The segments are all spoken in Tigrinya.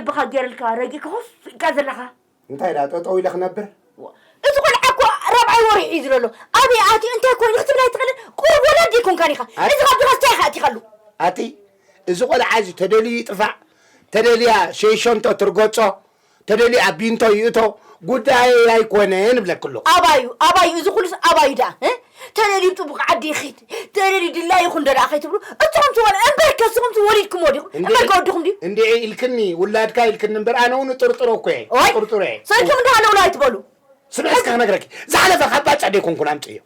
ልብኻ ገይረልካ ረጊእካ ኮፍ ኢልካ ዘለኻ? እንታይ ደኣ ጠጠው ኢለ ክነብር? ዋ፣ እዚ ቆልዓ እኮ ራብዓይ ወርሒ እዩ ዘሎ። ኣበይ ኣትዩ እንታይ ኮይኑ ክትብል ኣይትኽእልን። ቁሩብ ወላዲ ኣይኮንካን ኢኻ። ኣቲ- እዚ ካብ ዲኻ እንታይ ኢኻ ኣቲኻሉ? ኣቲ፣ እዚ ቆልዓ እዚ ተደልዩ ይጥፋእ፣ ተደልያ ሸይሸንቶ ትርገጾ፣ ተደልያ ቢንቶ ይእቶ፣ ጉዳየይ ኣይኮነን እብለኪ ኣለኹ። ኣባዩ፣ ኣባዩ፣ እዚ ኩሉስ ኣባዩ ደኣ፣ እ? ተደልዩ ጥቡቕ ዓዲ ይኺድ፣ ተደልዩ ድላዩ ይኹን ዶ ደኣ ከይትብሉ? እትኹም ትወል-፣ እምበርከ እስኹም ትወሊድኩምዎ ዲኹም? እንዴ፣ እምበርከ ወድኹም ድዩ? እንዴ ኢልክኒ፣ ውላድካ ኢልክኒ እምበር፣ ኣነ እውን እጥርጥሮ እኮ እየ። ኦይ፣ እጥርጥሮ እየ። ሰልኩም እንዳሃለውላ ኣይትበሉ። ስምዒ እስከ ክነግረኪ፣ ዝሓለፈ ካብ ባጫ ደይኮንኩን ኣምፅእዮ።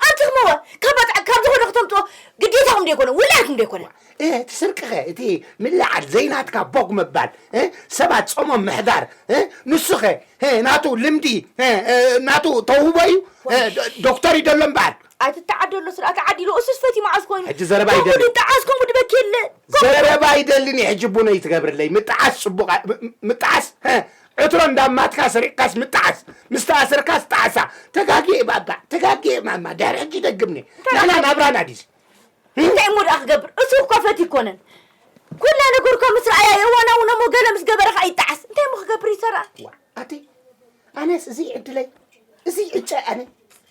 ኣንትኽምዎ፣ ካብ ባጫ፣ ካብ ዝኾነ ክተምፅኦ ግዴታኹም ደይኮነ፣ ውላድኩም ደይኮነ። እ፣ እቲ ስርቅኸ፣ እቲ ምልዓል፣ ዘይናትካ ቦግ ምባል፣ እ፣ ሰባት ጾሞም ምሕዳር፣ እ፣ ንሱኸ፣ እ፣ ናቱ ልምዲ፣ እ፣ እ፣ ናቱ ተውህቦ እዩ፣ እ፣ ዶ-፣ ዶክተር እዩ ደሎ እምበኣር። ኣይትተዓደሎ ስርኣት ዓዲሎ፣ እሱስ ፈቲ መዓስ ኮይኑ? ሕጂ ዘረባ ከምኡ ይደሊ። ድጠዓስ፣ ከምኡ ድበኪ የለ። ዘረባ ይደልኒ፣ ሕጂ ቡነይ ትገብርለይ። ምጥዓስ ጽቡቕ፣ ም-፣ ም-፣ ምጥዓስ፣ እ፣ ዕትሮ እንዳማትካ ሰሪቕካስ ምጥዓስ፣ ምስ ተኣሰርካስ ጣዕሳ። ተጋግየ ባባ፣ ተጋግየ ማማ፣ ድሕሪ ሕጂ ደግምኒ። እንታይ ናና ናብራና ዲስ? እንታይ እሞ ደኣ ክገብር? እሱ እኮ ፈት ይኮነን። ኩላ ነገር እኮ ምስ ረኣያ የዋና እውን እሞ ገለ ምስ ገበረ ከኣ ይጠዓስ። እንታይ እሞ ክገብር ይሰርኣ? ዋ፣ ኣቲ፣ ኣነስ እዚ ዕድለይ፣ እዚ ዕጨ ኣነ፣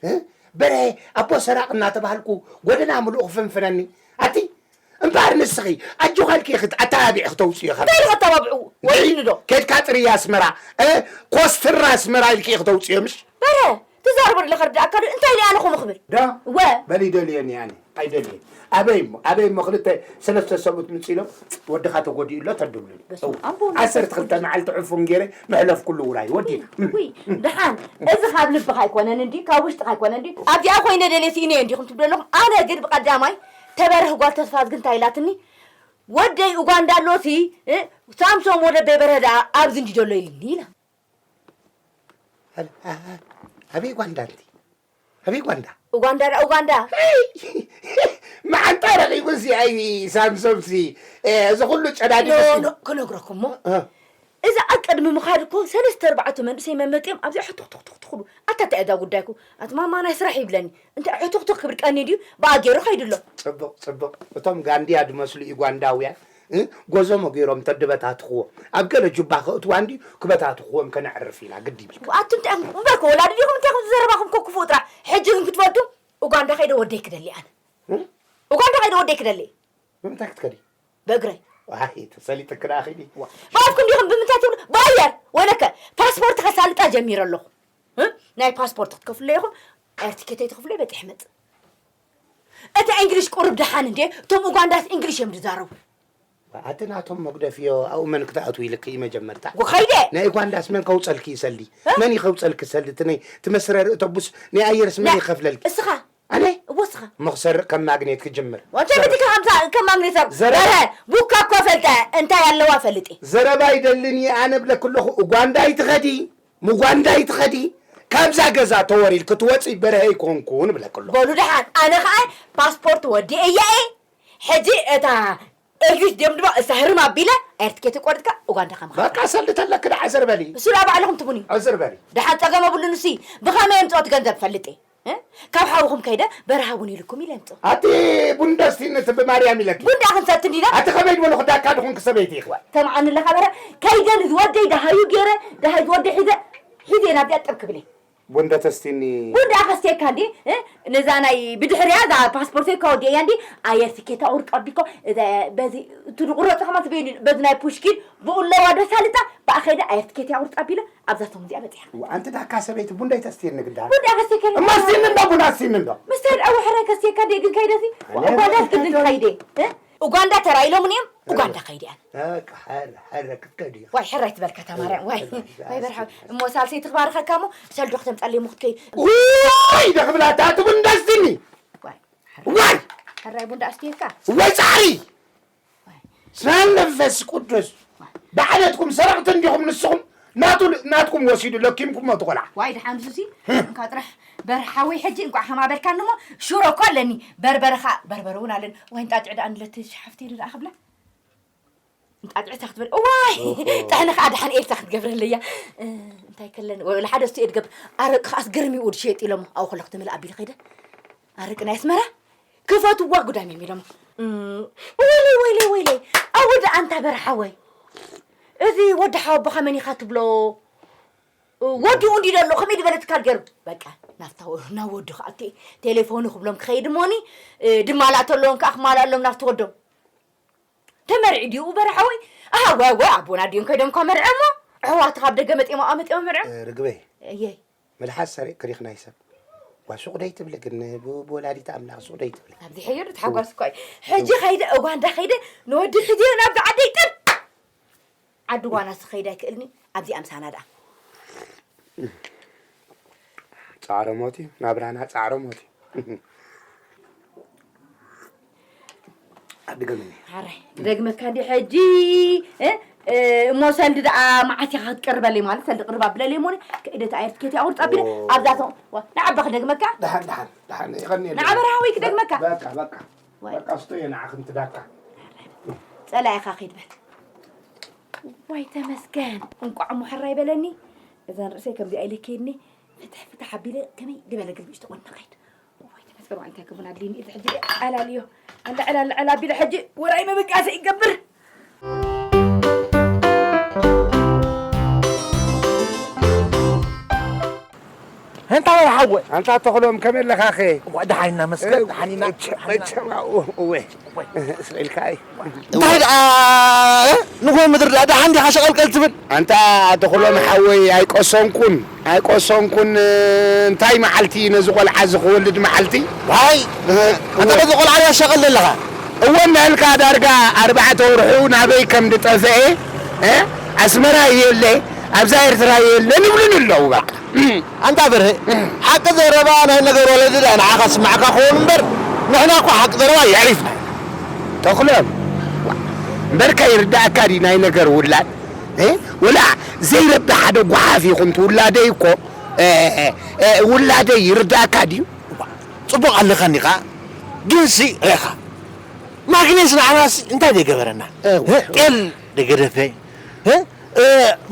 እ? በርሀ ኣቦ ሰራቕ እናተባህልኩ ጎደና ምሉእ ክፍንፍነኒ። ኣቲ፣ እምበኣር ንስኺ ኣጆኻልኪ ኢኺ ኣተባቢዒ ክተውፅዮ ካብ እንታይ ኢሉ ከተባብዑ? ወይኒ ዶ? ከድካ ጥርያ ኣስመራ፣ እ? ኮስትራ ኣስመራ ኢልኪ ኢኺ ተውፅዮ፣ ምሽ? በረ፣ ትዛረቦ ዘለኻ ርዳእካ ዶ? እንታይ ኢለ ኣነ ከምኡ ክብል? ዶ? ወ። በል ይደልየኒ ኣነ፣ ኣይደልየን። ኣበይ እሞ፣ ኣበይ እሞ ክልተ ሰለስተ ሰብኡት ምፅ ኢሎም፣ ወድኻ ተጎዲኡ ኣሎ ተድብሉኒ። በስመ እው። ኣብ ወወልድ ዓሰርተ ክልተ መንፈስ መዓልቲ ዕፉን ገይረ፣ መሕለፍ ኩሉ ውራይ፣ ወዲና። ውይ፣ ደሓን፣ እዚ ካብ ልብኻ ኣይኮነን እንዲ፣ ካብ ውሽጥኻ ኣይኮነን እንዲ። ኣብዚኣ ኮይነ ደልየ ስኢነዮ እንዲኹም ትብሉ ኣለኹም። ኣነ ግን ብቐዳማይ፣ ተበርህ ጓል ተስፋዝጊ እንታይ ኢላትኒ? ወደይ ኡጋንዳ ኣሎሲ፣ እ፣ ሳምሶም ወደበይ በርሀ ደኣ ኣብዚ እንዲ ዘሎ ኢልኒ ኢላ። ኣበ-፣ ኣ-፣ ኣ-፣ ኣበይ ጓንዳ ኣንቲ? ኣበይ ጓንዳ? ኡጋንዳ ደኣ ኡጋንዳ። ሄይ! መዓንጣ ረኺቡ እዚ ኣይ ሳምሶም ሲ፣ እ፣ እዚ ኩሉ ጨዳዲ ኖ፣ ምስ ኖ፣ ክነግረኩም እሞ። እ። እዚ ኣብ ቅድሚ ምኻድ እኮ ሰለስተ ኣርባዕተ መንእሰይ መመጢኦም ኣብዚ ሕቱኽ ቱኽ ቱኽ ቱኽ ኢሉ። ኣታ እንታይ እዛ ጉዳይኩ? ኣቲ ማማ ናይ ስራሕ ይብለኒ። እንታይ ሕቱኽ ቱኽ ክብል ቀኒ ድዩ? ብኣ ገይሩ ከይዱ ኣሎ። ጽቡቕ፣ ጽቡቕ። እቶም ጋንድያ ዝመስሉ ዩጋንዳውያን እ፣ ጎዞሞ ገይሮም ተድበታትኽዎ። ኣብ ገለ ጁባ ከእትዋ እንድዩ ክበታትኽዎም ከነዕርፍ ኢና፣ ግዲ ይብልካ። ኣቱም እንታይ እምበርኩ ወላዲ ዲኹም እንታይ ከም ዝዘረባኹም እኮ ክፉእ ጥራሕ። ሕጂ ግን ክትፈልጡ፣ ኡጋንዳ ከይደ ወደይ ክደሊ ኣነ። እ? ኡጋንዳ ከይደ ወደይ ክደሊ። ብምንታይ ክትከዲ? ብእግረይ። ዋይ፣ ተሰሊጥክ ደኣ ኺዲ። ዋ፣ ብኣፍኩም ዲኹም ብምንታይ ትብሉ? ብኣየር። ወለከ ፓስፖርት ከሳልጣ ጀሚረ ኣለኹ። እ? ናይ ፓስፖርት ክትከፍሉ ኢኹም፣ ኤር ቲኬተይ ትኽፍሉ በፂሐ መፅእ። እቲ እንግሊሽ ቁሩብ ደሓን እንዴ? እቶም ኡጋንዳስ እንግሊሽ እዮም ዝዛረቡ። ኣቲ ናቶም መጉደፍዮ ኣብኡ መን ክትኣትው ኢልኪ እዩ መጀመርታ? ወኸይደ! ናይ ኡጋንዳስ መን ከውፀልኪ ይሰሊ? እ? መን ይኸውፀልኪ ሰሊ? እቲ ናይ፣ እቲ መስረሪ እቶቡስ ናይ ኣየርስ መን ናይ ይኸፍለልኪ? እስኻ? ኣነ? እወ እስኻ። እሞ ክሰርቕ ከም ማግኔት ክጅምር። ወንተ በቲ ከምዛ ከም ማግኔት ሰብ። ዘረ- ዘረ ቡካ እኮ ፈልጠ እንታይ ኣለዋ ፈልጢ። ዘረባ ይደልን እየ ኣነ ብለኪ ኣለኹ። ኡጋንዳ ይትኸዲ፣ ምጓንዳ ይትኸዲ። ካብዛ ገዛ ተወሪድ ክትወፂ በርሀ ይኮንኩን ብለኪ ኣለኹ። በሉ ደሓን ኣነ ኸዓ ፓስፖርት ወዲኤያ እየ። ሕጂ እታ ኤግዚት ድዮም ድማ እሳ ህርም ኣቢለ ኤር ትኬት ቆርጥካ ኡጋንዳ ከማኻ። በቃ ሰልዲ ተለኪ ደኣ ዕዝር በሊ። እሱ ደኣ ባዕልኹም ትቡኒ። ዕዝር በሊ። ደሓን ጸገም የብሉን እሲ። ብኸመይ የምጽኦ እቲ ገንዘብ ፈልጥ እየ። እ? ካብ ሓውኹም ከይደ በረሃ ቡን ኢልኩም ኢለ ኣምጽኦ። ኣቲ ቡን ደስቲኒ እቲ ብማርያም ኢለኪ። ቡን ደኣ ክንሰቲ እንዲና? ኣቲ ከመይ ዝበልኹ ዳካ ድኹንኪ ሰበይቲ ኢኺ። ተምዓኒ ኣለኻ በረ። ከይደ ንዝወደይ ደሃዩ ገይረ፣ ደሃይ ዝወደይ ሒዘ፣ ሒዘ ናብዚኣ ጥብ ክብል እየ። ቡን ዶ ተስቲኒ? ቡን ደኣ ከስትየካ እንዲ፣ እ? ነዛ ናይ ብድሕሪያ እዛ ፓስፖርተይ እኳ ወዲአያ እንዲ፣ ኣየር ትኬታ ቁርጥ ኣቢልኮ፣ እዛ በዚ እቲ ዝቁረጽ ከማን ትበይኒ፣ በዚ ናይ ፑሽኪን ብኡ ኣለዋ ዶ ሳልጣ፣ ብኣ ከይደ ኣየር ትኬት እያ ቁርጥ ኣቢለ፣ ኣብዛ ቶም እዚኣ በጺሓ። ዋ፣ ኣንቲ ዳካ ሰበይቲ ቡን ዶ ይተስቲኒ ግዳ? ቡን ደኣ ከስትየካ እማ ኣስቲኒ እንዶ፣ ቡን ኣስቲኒ እንዶ? ምስታይ ደኣ ወሕረ ከስትየካ እንዲ፣ ግን ከይደሲ፣ ኣነ ጓዳስ ግድን ከይደ፣ እ? ኡጋንዳ ተራኢሎምን እዮም፣ ኡጋንዳ ከይደ እያ። በቃ፣ ሕረ፣ ሕረ ክትከዲ ኢኻ። ዋይ፣ ሕራይ ትበልካ፣ እታ ማርያም፣ ዋይ። ሕራይ፣ ዋይ፣ በርሓ፣ እሞ ሳልሰይቲ ክባርኸካ እሞ፣ ሰልዶ ክተምጻለይ እሞ ክትከይድ። ዋይ፣ ደኽብላታ፣ እቲ ቡን እንዳስቲኒ። ዋይ፣ ሕራይ። ዋይ! ሕራይ ቡን እንዳኣስትየካ። ወይ ጻዕሪ! ዋይ። ስማን መንፈስ ቅዱስ። ዋይ። ብዓለትኩም ሰረቕቲ እንዲኹም ንስኹም፣ ናቱ፣ ናትኩም ወሲዱ ለኪምኩሞ እቲ ቆልዓ። ዋይ፣ ደሓን ሱሲ፣ እንኳ ጥራሕ በርሓ ወይ ሕጂ እንኳዕ ከማ በልካኒ እሞ፣ ሽሮ እኮ ኣለኒ፣ በርበረ ኸኣ፣ በርበረ እውን ኣለኒ። ዋይ፣ እንጣጥዕ ደኣ ንለቲ ሸሓፍቲ ኢሉ ደኣ ክብላ። እንጣጥዕታ ክትበል፣ እዋይ! ኦሆ። ጥሕኒ ከኣ ደሓን ኤልሳ ክትገብረለያ። እ፣ እንታይ ከለኒ? ወላ ሓደ ስቱ እየ ድገብር። ኣረቂ ከኣስ ግርም እዩ ድሸየጥ ኢሎሞ። ኣብኡ ከለኹ ትምልእ ኣቢለ ከይደ። ኣረቂ ናይ ኣስመራ? ክፈትዋ ጉዳም እዮም ኢሎሞ። እም፣ ወይለይ፣ ወይለይ፣ ወይለይ። ኣወ ደኣ ኣንታ በርሓ ወይ። እዚ ወዲ ሓወቦኻ መን ኢኻ ትብሎ? ወዲኡ እንዲ ዘሎ ከመይ ዝበለ ትካል ገይሩ? በቃ ናብታ ወ-፣ ናብ ወዱ ክኣቱ እየ። ቴሌፎኑ ክብሎም ክኸይድ እሞኒ፣ እ፣ ድማላእ ተለዎም ከኣ ክማላኣሎም ናብቲ ወዶም። ተመርዒ ድዩ በረሓወይ? ኣሃ፣ ወይ፣ ወይ፣ ኣቦና ድዮም ከይዶም እኳ መርዐሞ? ኣሕዋትኻ ኣብ ደገ መጤሞ፣ ኣመጤሞ መርዐ? እ፣ ርግበይ፣ እየይ። መልሓስ ሰሪቕ ክሪኽ ናይ ሰብ። ዋ፣ ሱቕ ደይ ትብሊ ግን፣ ብ-፣ ብወላዲት ኣምላኽ ሱቕ ደይ ትብሊ። ኣብዚ ሕዮ ተሓጓስ እኳ እዩ። ሕጂ ኸይደ፣ ኡጋንዳ ኸይደ፣ ንወዲ ሕጂ ናብዚ ዓደይ ጥር ዓዲ ጓና ስኸይድ ኣይክእልኒ፣ ኣብዚኣ ምሳና ደኣ። ጻዕረ ሞት እዩ፣ ናብራና ጻዕረ ሞት እዩ። ኣድገምኒ። ሓራይ፣ ክደግመካ እንዲ ሕጂ፣ እ? እ፣ እሞ ሰልዲ ደኣ መዓስ ኢኻ ክትቅርበለይ? ማለት ሰልዲ ቅርብ ኣብለለይ እሞ፣ ከይደ እቲ ኣየር ትኬት ኣቑርጽ ኣቢለ፣ ኦ። ኣብዛ ቶ-፣ ዋ፣ ንዓባ ክደግመካ? ደሓን፣ ደሓን፣ ደሓን፣ ይቐንየለይ። ንዓ በረሃ ወይ ክደግመካ? በቃ፣ በቃ። ወይ። በቃ፣ ስቶ እየ ንዓኽን ትዳካ። ጸላኢኻ ኺድ በል። ዋይ ተመስገን፣ እንቋዕ እሞ ሕራይ በለኒ። እዘን ርእሰይ ከምዚኣ ኢለ ከይድኒ፣ ፍትሕ ፍትሕ ኣቢለ ከመይ ዝበለ ግልብጭ ተቖኒነ ከይድ። ዋይ ተመስገን፣ ዋይ እንታይ ክቡን ኣድልይኒ፣ እዚ ሕጂ ዕላልዮ። ኣለ ዕላል ዕላል ኣቢለ ሕጂ ውራይ ምብጋሰ ይገብር። እንታ ሓወይ። ኣንታ ተኽሎም ከመይ ኣለኻኸ? እዋ፣ ደሓን ኢና መስገን፣ እ፣ ደሓን ኢና፣ እቸ-፣ ደሓን ኢና። እቸ-፣ እወ፣ እወ። እስራኤል ከኣ እዩ። እንታይ ደኣ፣ እ? ንጎ ምድሪ ደኣ ደሓን ዲኻ ሸቐልቀል ትብል? ኣንታ ተኽሎም ሓወይ፣ ኣይቆሰንኩን፣ ኣይቆሰንኩን፣ እ፣ እንታይ መዓልቲ ነዚ ቆልዓ እዚ ክወልድ መዓልቲ? ዋይ፣ እ፣ ኣንታ እወ። በዚ ቆልዓ ደኣ ሸቐል ዘለኻ? እወ፣ እናልካ ዳርጋ ኣርባዕተ ወርሑ ናበይ ከም ዝጠፍአ፣ እ? ኣስመራ የለ፣ ኣብዛ ኤርትራ የለ ንብሉኒ ኣለዉ በቃ። ኣንታ በርሀ፣ ሓቂ ዘረባ ናይ ነገር ወለዲ ደኣ ንዓኻ ስማዕካ ክኸውን እምበር፣ ንሕና እኮ ሓቂ ዘረባ የዕሪፍና። ተኽሎም፣ እምበርከ ይርዳእካ ድዩ ናይ ነገር ውላድ? እ? ወላ ዘይረቢ ሓደ ጓሓፍ ይኹን ትውላደይ እኮ፣ እ፣ እ፣ እ፣ ውላደይ ይርዳእካ ድዩ? ጽቡቕ ኣለኻኒ ኸኣ፣ ግንሲ ርኤኻ። ማግኔስ ንዓናስ እንታይ ደይገበረና? እወ። እ? ጤል ደይገደፈ? እ? እ፣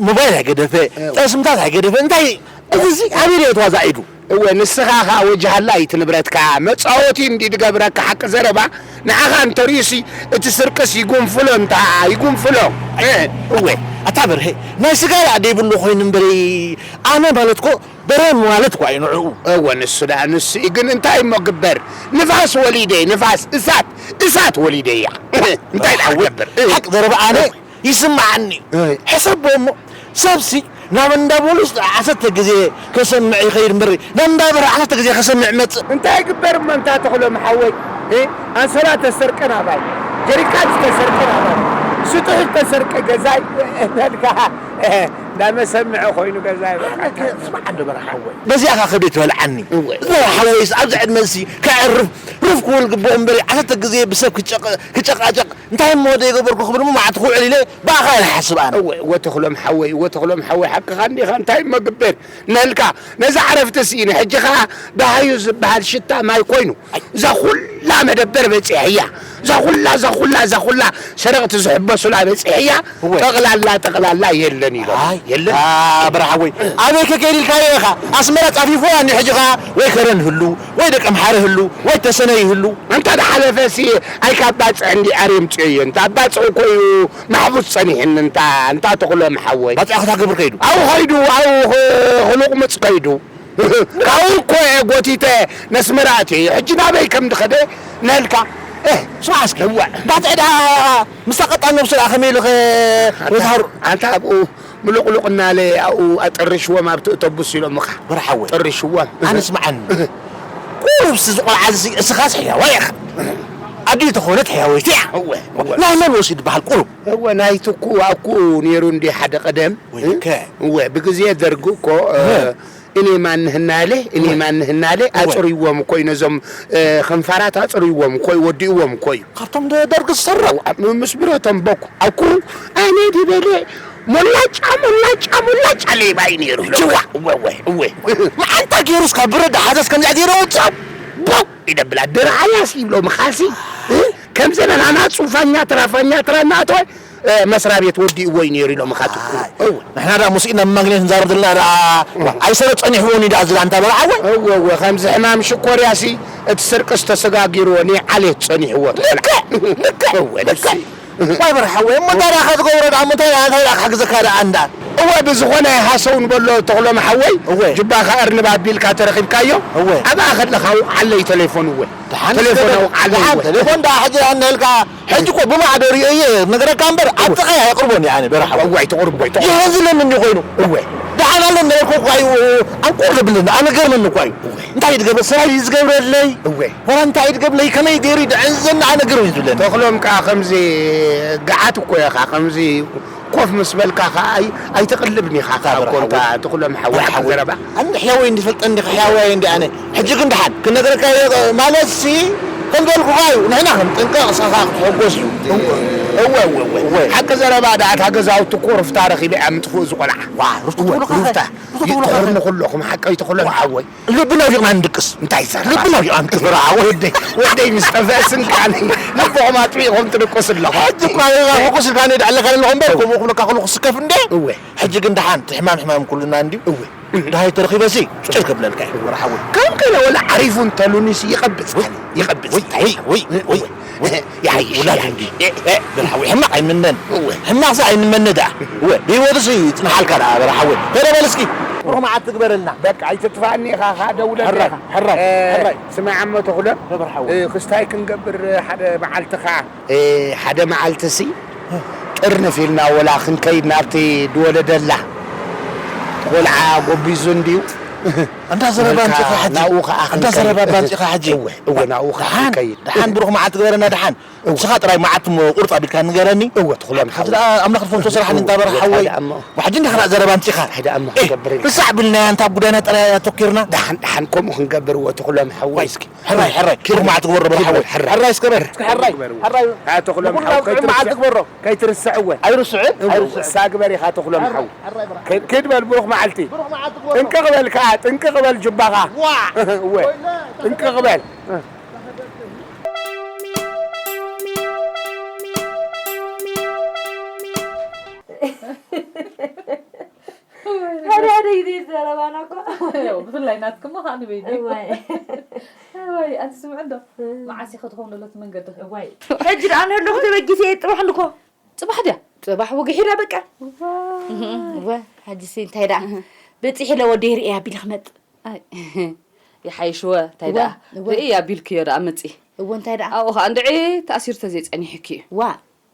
ሞባይል ኣይገደፈ፣ እወ። ጠስምታት ኣይገደፈ፣ እንታይ እዚ እዚ ኣበይ ተዋዛዒዱ? እወ፣ ንስኻ ኸኣ ወጅሃላ እዩ እቲ ንብረትካ፣ መጻወቲ እንዲ ድገብረካ ሓቂ ዘረባ፣ ንዓኻ እንተርእዩሲ እቲ ስርቅስ ይጉንፍሎ እንታ፣ ይጉንፍሎ። እ። እወ፣ ኣታ በርሄ፣ ናይ ስጋ ደኣ ደይብሉ ኮይኑ እምበሪ፣ ኣነ ማለትኮ በርሄ ማለት እኳ እዩ ንዕኡ። እወ፣ ንሱ ደኣ ንሱ እዩ፣ ግን እንታይ እሞ ግበር? ንፋስ ወሊደ፣ ንፋስ፣ እሳት፣ እሳት ወሊደ እያ። እንታይ ደኣ ሓወይ፣ ክገብር? እ። ሓቂ ዘረባ ኣነ እወ። ይስምዓኒ። እይ። ሕሰቦ እሞ፣ ሰብሲ ናብ እንዳ ፖሊስ ዓሰርተ ግዜ ከሰምዕ ይኸይድ እምበሪ፣ ናብ እንዳ በርሀ ዓሰርተ ግዜ ከሰምዕ ይመጽእ። እንታይ ይግበር እሞ፣ እንታ ተኽሎም ሓወይ፣ እ? ኣንሶላ ተሰርቀ ናባይ፣ ጀሪካን ዝተሰርቀ ናባይ፣ ስጡሕ ዝተሰርቀ ገዛይ፣ እናልካ፣ እ፣ እንዳመሰምዐ ኮይኑ ገዛይ በቃ። ኣነ ከ-፣ ስማዕ እንዶ በርሀ ሓወይ፣ በዚኣ ኸ ክብደት ይበልዓኒ። እወ። በርሀ ሓወይስ ኣብዚ ዕድመ እዚ ከዕርፍ ርፍ ክብል ግብኦ እምበሪ፣ ዓሰርተ ግዜ ብሰብ ክጨቀ-፣ ክጨቃጨቅ እንታይ እሞ ደይገበርኩ ክብል እሞ መዓልቲ ክውዕል ኢለ ብኣኻ እየ ዝሓስብ ኣነ። እወ፣ እወ ተኽሎም ሓወይ፣ እወ ተኽሎም ሓወይ፣ ሓቅኻ እንዲኻ፣ እንታይ እሞ ግበር ነልካ፣ ነዛ ዕረፍቲ ስኢነ፣ ሕጂ ኸኣ ደሃዩ ዝበሃል ሽታ ማይ ኮይኑ፣ እዛ ኹላ መደበር በጺሐያ፣ እዛ ኹላ፣ እዛ ኹላ፣ እዛ ኹላ ሰረቕቲ ዝሕበሱላ በጺሐያ፣ እወ። ጠቕላላ፣ ጠቕላላ የለን ኢሎም። ኣይ፣ የለን። ኣ፣ በርሀ ሓወይ፣ ኣበይ ከ ከይድ ኢልካዮ ኢኻ? ኣስመራ ጻፊፍዋ እኒ ሕጂ ኸኣ ወይ ከረን ህሉ፣ ወይ ደቀምሓረ ህሉ፣ ወይ ተሰነይ ህሉ። ኣንታ ዝሓለፈሲ ኣይካብ ባጽዕ እንዲ ኣርየምጽዮ እየ። እንታ ባጽዕ እኮ እዩ ማሕቡስ ጸኒሕኒ። እንታ፣ እንታ ተኽሎም ሓወይ። ባጽዕ ክታ ክብር ከይዱ? ኣብኡ ኸይዱ፣ ኣብኡ ኽ-፣ ክሉቕምጽ ከይዱ። ካብኡ እኮ እየ ጎቲተ ነስመራ ኣትየ። ሕጂ ናበይ ከም ድኸደ ነልካ። እ፣ ስማዕ እስኪ። እዋ። ባጽዕ ደኣ ምስታ ቀጣን ነብሱ ደኣ ከመይ ኢሉ ኸ ኣንታ፣ ወትሃሩ? ኣንታ ኣብኡ ምሉቕሉቕ እናለ ኣብኡ ኣጠርሽዎም ኣብቲ እተቡስ ኢሎምኻ። በርሀ ሓወይ። ጠርሽዎም። ኣነ ስምዓኒ። ቁሩብሲ እዚ ቆልዓ እዚ እስኻስ ሕያዋይ ኢኻ። ኣዲኡ ተኾነት ሕያወይቲ እያ። እወ፣ እወ። ናይ መን ወሲድ በሃል ቁሩብ? እወ፣ ናይ ትኩ ኣብኩ ነይሩ እንዲ ሓደ ቀደም። ወይከ። እወ፣ ብግዜ ደርግ እኮ፣ እ፣ እህ። እኔ ማንህና ኣለ፣ እኔ እወ። ማንህና ኣለ፣ እወ። ኣጽርይዎም እኮ እዩ ነዞም፣ እ፣ ኽንፋራት ኣጽርይዎም እኮ እዩ፣ ወዲእዎም እኮ እዩ። ካብቶም ደ-፣ ደርግ ዝሰርቕ? ኣብ ም-፣ ምስ ብረቶም በኩ፣ ኣብኩ ኣነ ድበለ ሞላጫ፣ ሞላጫ፣ ሞላጫ ሌባ እዩ ነይሩ። ጅዋ። እወ፣ እወ፣ እወ። መዓንጣ ገይሩስ ካብ ብረት ደሓዘስ ከምዚኣ ገይሩ ኣውጽኦ። ቦው ይደብላ። ድርዓያስ ይብሎ ምኻሲ፣ እ? ከምዘን ኣናና ጹፋኛ፣ ትራፋኛ፣ ትራ እናኣተወ፣ እ፣ መስሪያ ቤት ወዲእዎ እዩ ነይሩ ኢሎም ኻትኩ። ኣይ፣ እወ። ንሕና ደኣ ሙስኢና ብማግኔት ንዛረብ ዘለና ደኣ፣ እወ። ኣይሰረ ጸኒሕዎን እዩ ደኣ ዝላ እንታ በላ፣ ኣወ። እወ፣ እወ፣ ከምዚ ሕማም ሽኮርያሲ፣ እቲ ስርቅስ ተሰጋጊርዎ፣ ናይ ዓሌት ጸኒሕዎ። ልክዕ፣ ልክዕ፣ እወ፣ ልክዕ። ንሱ ዋይ በርሓ ወይ፣ እሞ እንታይ ደኣ ክትገብሮ ደኣ፣ እሞ እንታይ ደኣ፣ እንታይ ደኣ ክሕግዘካ ደኣ እንዳ? እወ፣ ብዝኾነ ሃሰው ንበሎ ተኽሎም ሓወይ፣ እወ። ጅባኻ ኣርንብ ኣቢልካ ተረኺብካዮ፣ እወ። ኣብኣ ከለኻ ኣውዓለይ ቴሌፎን፣ እወ። ደሓን ቴሌፎን እስከ ኣውዓለይ፣ ደሓን እወ። ቴሌፎን ደኣ ሕጂ ኣነልካ፣ ሕጂ እኮ ብማዕዶ ሪኦ እየ ነገረካ እምበር፣ እወ። ዓጥቐ ኣይቕርቦን እየ ኣነ በርሓ። እወ፣ ኣይትቕርቦ፣ ኣይትቕርቦ። የሕዝነኒ ኮይኑ። እወ። ደሓን ኣሎ ነበርኩ እኳ እዩ፣ ኣንቁር ዘብለኒ፣ ኣነ ገርመኒ እኳ እዩ። እወ። እንታይ እዩ ዝገብረ? ስራሕ እዩ ዝገብረለይ? እወ። ዋላ እንታይ እዩ ዝገብረለይ? ከመይ ገይሩ እዩ ደሕን ዘና ኣነ ግርም እዩ ዝብለኒ። ተኽሎም ከኣ ከምዚ ገዓት እኮ ኢኻ፣ ከምዚ ኮፍ ምስ በልካ ከኣ ኣይ-፣ ኣይትቕልብን ኢኻ ከኣ እኮ እንካ ተኽሎም ሓወይ ሓቂ ዘረባ። ኣነ ሕያወይ እንዲ ፈልጠኒ ዲኻ ሕያወይ እንዲ ኣነ። ሕጂ ግን ደሓን ክነግረካ እየ ማለትሲ ከም በልኩኻ እዩ። ንሕና ክንጥንቀቕ ንስኻ ክትሕጎስ እዩ። እወ፣ እወ፣ እወ። እወ። ሓቂ ዘረባ ደኣ እታ ገዛውቲ እኮ ሩፍታ ረኺበ እያ ምጥፍኡ ዝቖልዓ። ዋ፣ ሩፍታ እወ፣ ትብሉኻ ኸ? ሩፍታ። ሩፍታ ትብሉኻ ኸ? ይጥርንኹ ኣለኹም ሓቀይ ተኽሎም ሓወይ። ልብና ኣውዲቕና ንድቅስ። እንታይ ይሰርሕ? ልብና ኣውዲቕና ንድቅስ። በራ ሓወይ። ወደይ፣ ወደይ ምስ ጠፍአ ስንቃኒ ልብኹም ኣጥፊእኹም ትድቅሱ ኣለኹም። ሕጂ እኳ ሕጉስ ኢልካ ንድዕለካ ኣለኹ እምበር፣ እወ። ከምኡ ክብለካ ከለኹ ስከፍ እንደ። እወ። ሕጂ ግን ደሓን፣ እቲ ሕማም ሕማም ኩልና እንድዩ። እወ። ደሃይ ተረኺበሲ፣ ጭር ክብለልካ እዩ፣ በራ ሓወይ። ከም ከለ ወላ ዓሪፉ እንተሉኒሲ ይቐብጽ፣ ወይ፣ ይቐብጽ። ወይ፣ ወይ፣ ወይ፣ ወይ። እወ። ይሓይሽ፣ ውላድ ይሓይሽ። እንዲ። እ፣ እ፣ በራ ሓወይ፣ ሕማቕ ኣይምነን። እወ። ሕማቕሲ ኣይንመነ ደኣ። እወ፣ ብህይወትሲ ይጽንሓልካ ደኣ፣ በራ ሓወይ። ከይደ በል እስኪ። ሩህ መዓት ትግበረልና። በቃ፣ ኣይትጥፋእኒ ኢኻ፣ ኸኣ ደውለለይ። ሕራይ፣ ሕራይ፣ እ፣ ሕራይ። ስማዕ እሞ ተኽሎ፣ በራ ሓወይ። እ፣ ክስታይ ክንገብር ሓደ መዓልቲ ኸኣ። እ፣ ሓደ መዓልትሲ ጥርንፍ ኢልና ወላ ክንከይድ ናብቲ ዝወለደላ ቆልዓ ጎቢዙ እንድዩ። እንዳ ዘረባ በልካ ኣምጺኻ ሕጂ። ናብኡ ኸኣ እንዳ ክንከይድ። ዘረባ ኣምጺኻ ሕጂ። እወ፣ እወ፣ ናብኡ ኸኣ ደሓን፣ ክንከይድ። ደሓን ብሩኽ መዓልቲ ግበረና ደሓን። እወ። ንስኻ ጥራይ መዓልቲ እሞ ቁርጽ ኣቢልካ ንገረኒ። እወ፣ ተኽሎም ሓወይ። እወ፣ ኣምና ክትፈልጦ ስራሕ እወ፣ እንዳ በራ እወ፣ ሓወይ። ሓደ እሞ። ወሕጂ እንዳ ኸና ዘረባ ኣምጺኻ። ሓደ እሞ ኤ፣ ክንገብር ኢልካ። ርሳዕ ቢልናያ እንታ ኣብ ጉዳይና ጥራይ ኣተኪርና። ደሓን፣ ደሓን ከምኡ ክንገብር እወ፣ ተኽሎም ሓወይ ዋይ፣ እስኪ። ሕራይ፣ ሕራይ። ኪድ ብሩኽ መዓልቲ ግበሮ በል ሓወይ። ሕራይ። ሕራይ እስከ በል። እስከ ሕራይ። ሕራይ። ሕራይ። ኣቶ ክሎም ንኹሉ ሓው ኣብቲ ከይትርስዕ። መዓልቲ ግበሮ። ከይትርስዕ እወ። ኣይርስዕን፣ እወ፣ ኣይርስዕን። እሳ ግበር ኢኻ ኣቶ ክሎም ሓው። ሕራይ፣ ሕራይ። ከ-፣ ኪድ በል ብሩኽ መዓልቲ። ብሩኽ መዓልቲ ግበሮ። ጥንቅቕ በል ከኣ፣ ጥንቅቕ በል ጅባኻ። ዋ። እወ። ወይለ። ጥንቅቕ በል። ሓደ ሓደ ግዜ ዘረባና እኮ። ያው ብፍላይ ናትክሞ ከዓ ንበይኒ። እዋይ። እዋይ፣ ኣንቲ ስምዒ እንዶ። እም። መዓስ ኢኸ ትኸውን ዘሎ እቲ መንገዲ? እዋይ። ሕጂ ደኣ ንህለኹ ተበጊሰ እየ፣ ጽባሕ ንኮ። ጽባሕ ድያ? ጽባሕ ወግሒላ በቃ። እዋ። እወ፣ ሕጂሲ እንታይ ደኣ? እህ። በጺሕ ኢለ ወደይ ርእየ ኣቢለ ክመጽእ። ኣይ፣ ይሓይሽ እወ፣ እንታይ እወ፣ ደኣ? እወ። ርእየ ኣቢልክዮ ደኣ መጺ። እወ፣ እንታይ ደኣ? ኣብኡ ኸኣ እንድዒ ተኣሲሩ ተዘይጸኒሑኪ እዩ። ዋ።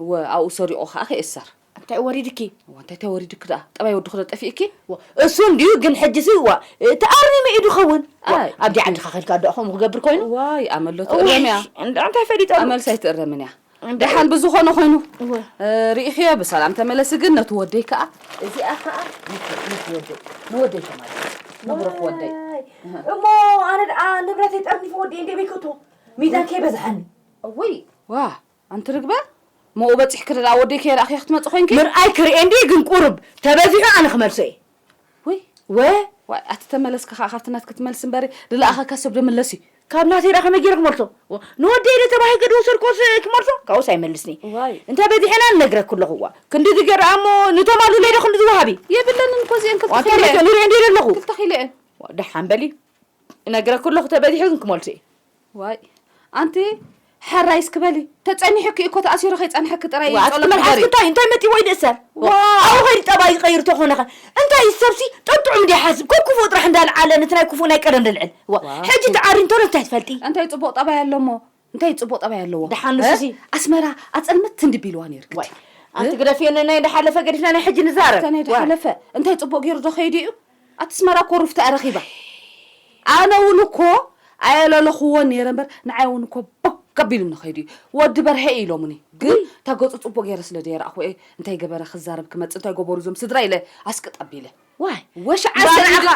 እወ፣ ኣብኡ ሰሪቑ ኸኣ ከይእሰር። እንታይ ወሪድኪ? እወ፣ እንታይ ተወሪድኪ ደኣ? ጠባይ ወዲ ክዶ ጠፊእኪ? እወ፣ እሱ እንድዩ፣ ግን ሕጂሲ፣ እወ፣ ተኣርሚመ እዩ ድኸውን። እወ፣ ኣይ። ኣብቲ ዓድኻ ኸድካ ደኣ ከምኡ ክገብር ኮይኑ? ዋይ፣ ኣመሎ እወ፣ ትእረም እያ። እንዳ እንታይ ፈሊጠ? ኣመልሲ ኣይትእረምን እያ። እንዳ ደሓን ብዝኾነ ኮይኑ፣ እወ። እ፣ ርኢኽዮ ብሰላም ተመለሲ፣ ግን ነቲ ወደይ ከኣ፣ እዚኣ ከኣ ነቲ፣ ነቲ ወደይ፣ ንወደይ ተማለስ። ንብሩኽ ወደይ። ዋይ፣ እሞ ኣነ ደኣ ንብረተይ ጠርኒፈ ወደይ እንደ ቤት ክእቶ፣ ሚዛን ከይበዝሓኒ። እውይ። ዋ። ኣንቲ ርግበ፣ መኡ በጺሕኪ ደኣ ወደይ ከይረኣኽዮ ክትመጺ ኮይንኪ? ምርኣይ ክርኤ እንድየ፣ ግን ቁሩብ ተበዚሑ ኣነ ክመልሶ እየ። ውይ። ወ? ዋይ፣ ኣቲ ተመለስኪ ኸኣ ካብቲ ናትኪ ትመልሲ እምበሪ፣ ዝለኣኸካ ሰብ ዶ ምለስ እዩ? ካብ ናተይ ደኣ ከመይ ገይረ ክመልሶ? ወ-፣ ንወደይ ኢለ ተባሂልከ ዝወሰድክዎስ ክመልሶ? ካብኡስ ኣይመልስን እየ። ዋይ። እንተ በዚሐና ንነግረኪ ኣለኹ። ዋ፣ ክንድዚ ገይረ እሞ ንቶም ኣሉለይ ዶ ክንድዚ ወሃቢ? የብለንን እኮ እዚአን ክልተ ዋንተ ኺለ። መቸ ንርኢ እንድየ ዘለኹ። ክልተ ኺለ እየን። ዋ፣ ደሓን በሊ። እነግረኪ ኣለኹ፣ ተበዚሑ ግን ክመልሶ እየ። ዋይ፣ ኣንቲ ሕራይ እስኪ በሊ። ተጸኒሑኪ እኮ ተኣሲሩ ከይጸንሐኪ ጥራይ ዋ፣ ጸሎት ኣትመልሓስ ግበሪ። እንታይ፣ እንታይ መጺዎ ይድእሰር? ዋ። ኣብኡ ኸይዱ ጠባይ ይቐይር ተኾነ ኸ? እንታይ ሰብሲ ጠጥዑም እንዲ ሓስብ፣ ከም ክፉእ ጥራሕ እንዳልዓለ ነቲ ናይ ክፉእ ናይ ቀደም ደልዕል። ዋ፣ ዋ። ሕጂ ተዓሪ እንተሎ እንታይ ትፈልጢ? እንታይ ጽቡቕ ጠባይ ኣሎ እሞ? እንታይ ጽቡቕ ጠባይ ኣለዎ? ደሓን እ? ንሱሲ። ኣስመራ ኣጸልምት እንዲ ቢልዋ ነይርኪ። ዋይ። ኣንቲ እ? ግደፍዮ፣ ነናይ እንዳሓለፈ ገዲፍና ናይ ሕጂ ንዛረብ። ኣታ ናይ ዋ። ዝሓለፈ እንታይ ጽቡቕ ገይሩ ዶ ኸይዱ እዩ? ኣቲ ኣስመራ እኮ ሩፍታ እያ ረኺባ። ኣነ እውን እኮ ኣየለለኽዎን ነይረ እምበር፣ ንዓይ እውን እኮ ቦግ ኣቢሉኒ ኸይዱ እዩ። ወዲ በርሀ እዩ ኢሎምኒ። ግን ውይ። እታ ገጹ ጽቡቕ ገይረ ስለ ዘይረኣኽዎ እየ፣ እንታይ ገበረ ክዛረብ ክመጽእ፣ እንታይ ገበሩ እዞም ስድራ ኢለ ኣስቅጥ ኣቢለ። ዋይ። ወሽዓ እምበኣር ሰዲዱ-፣ ንዓኻ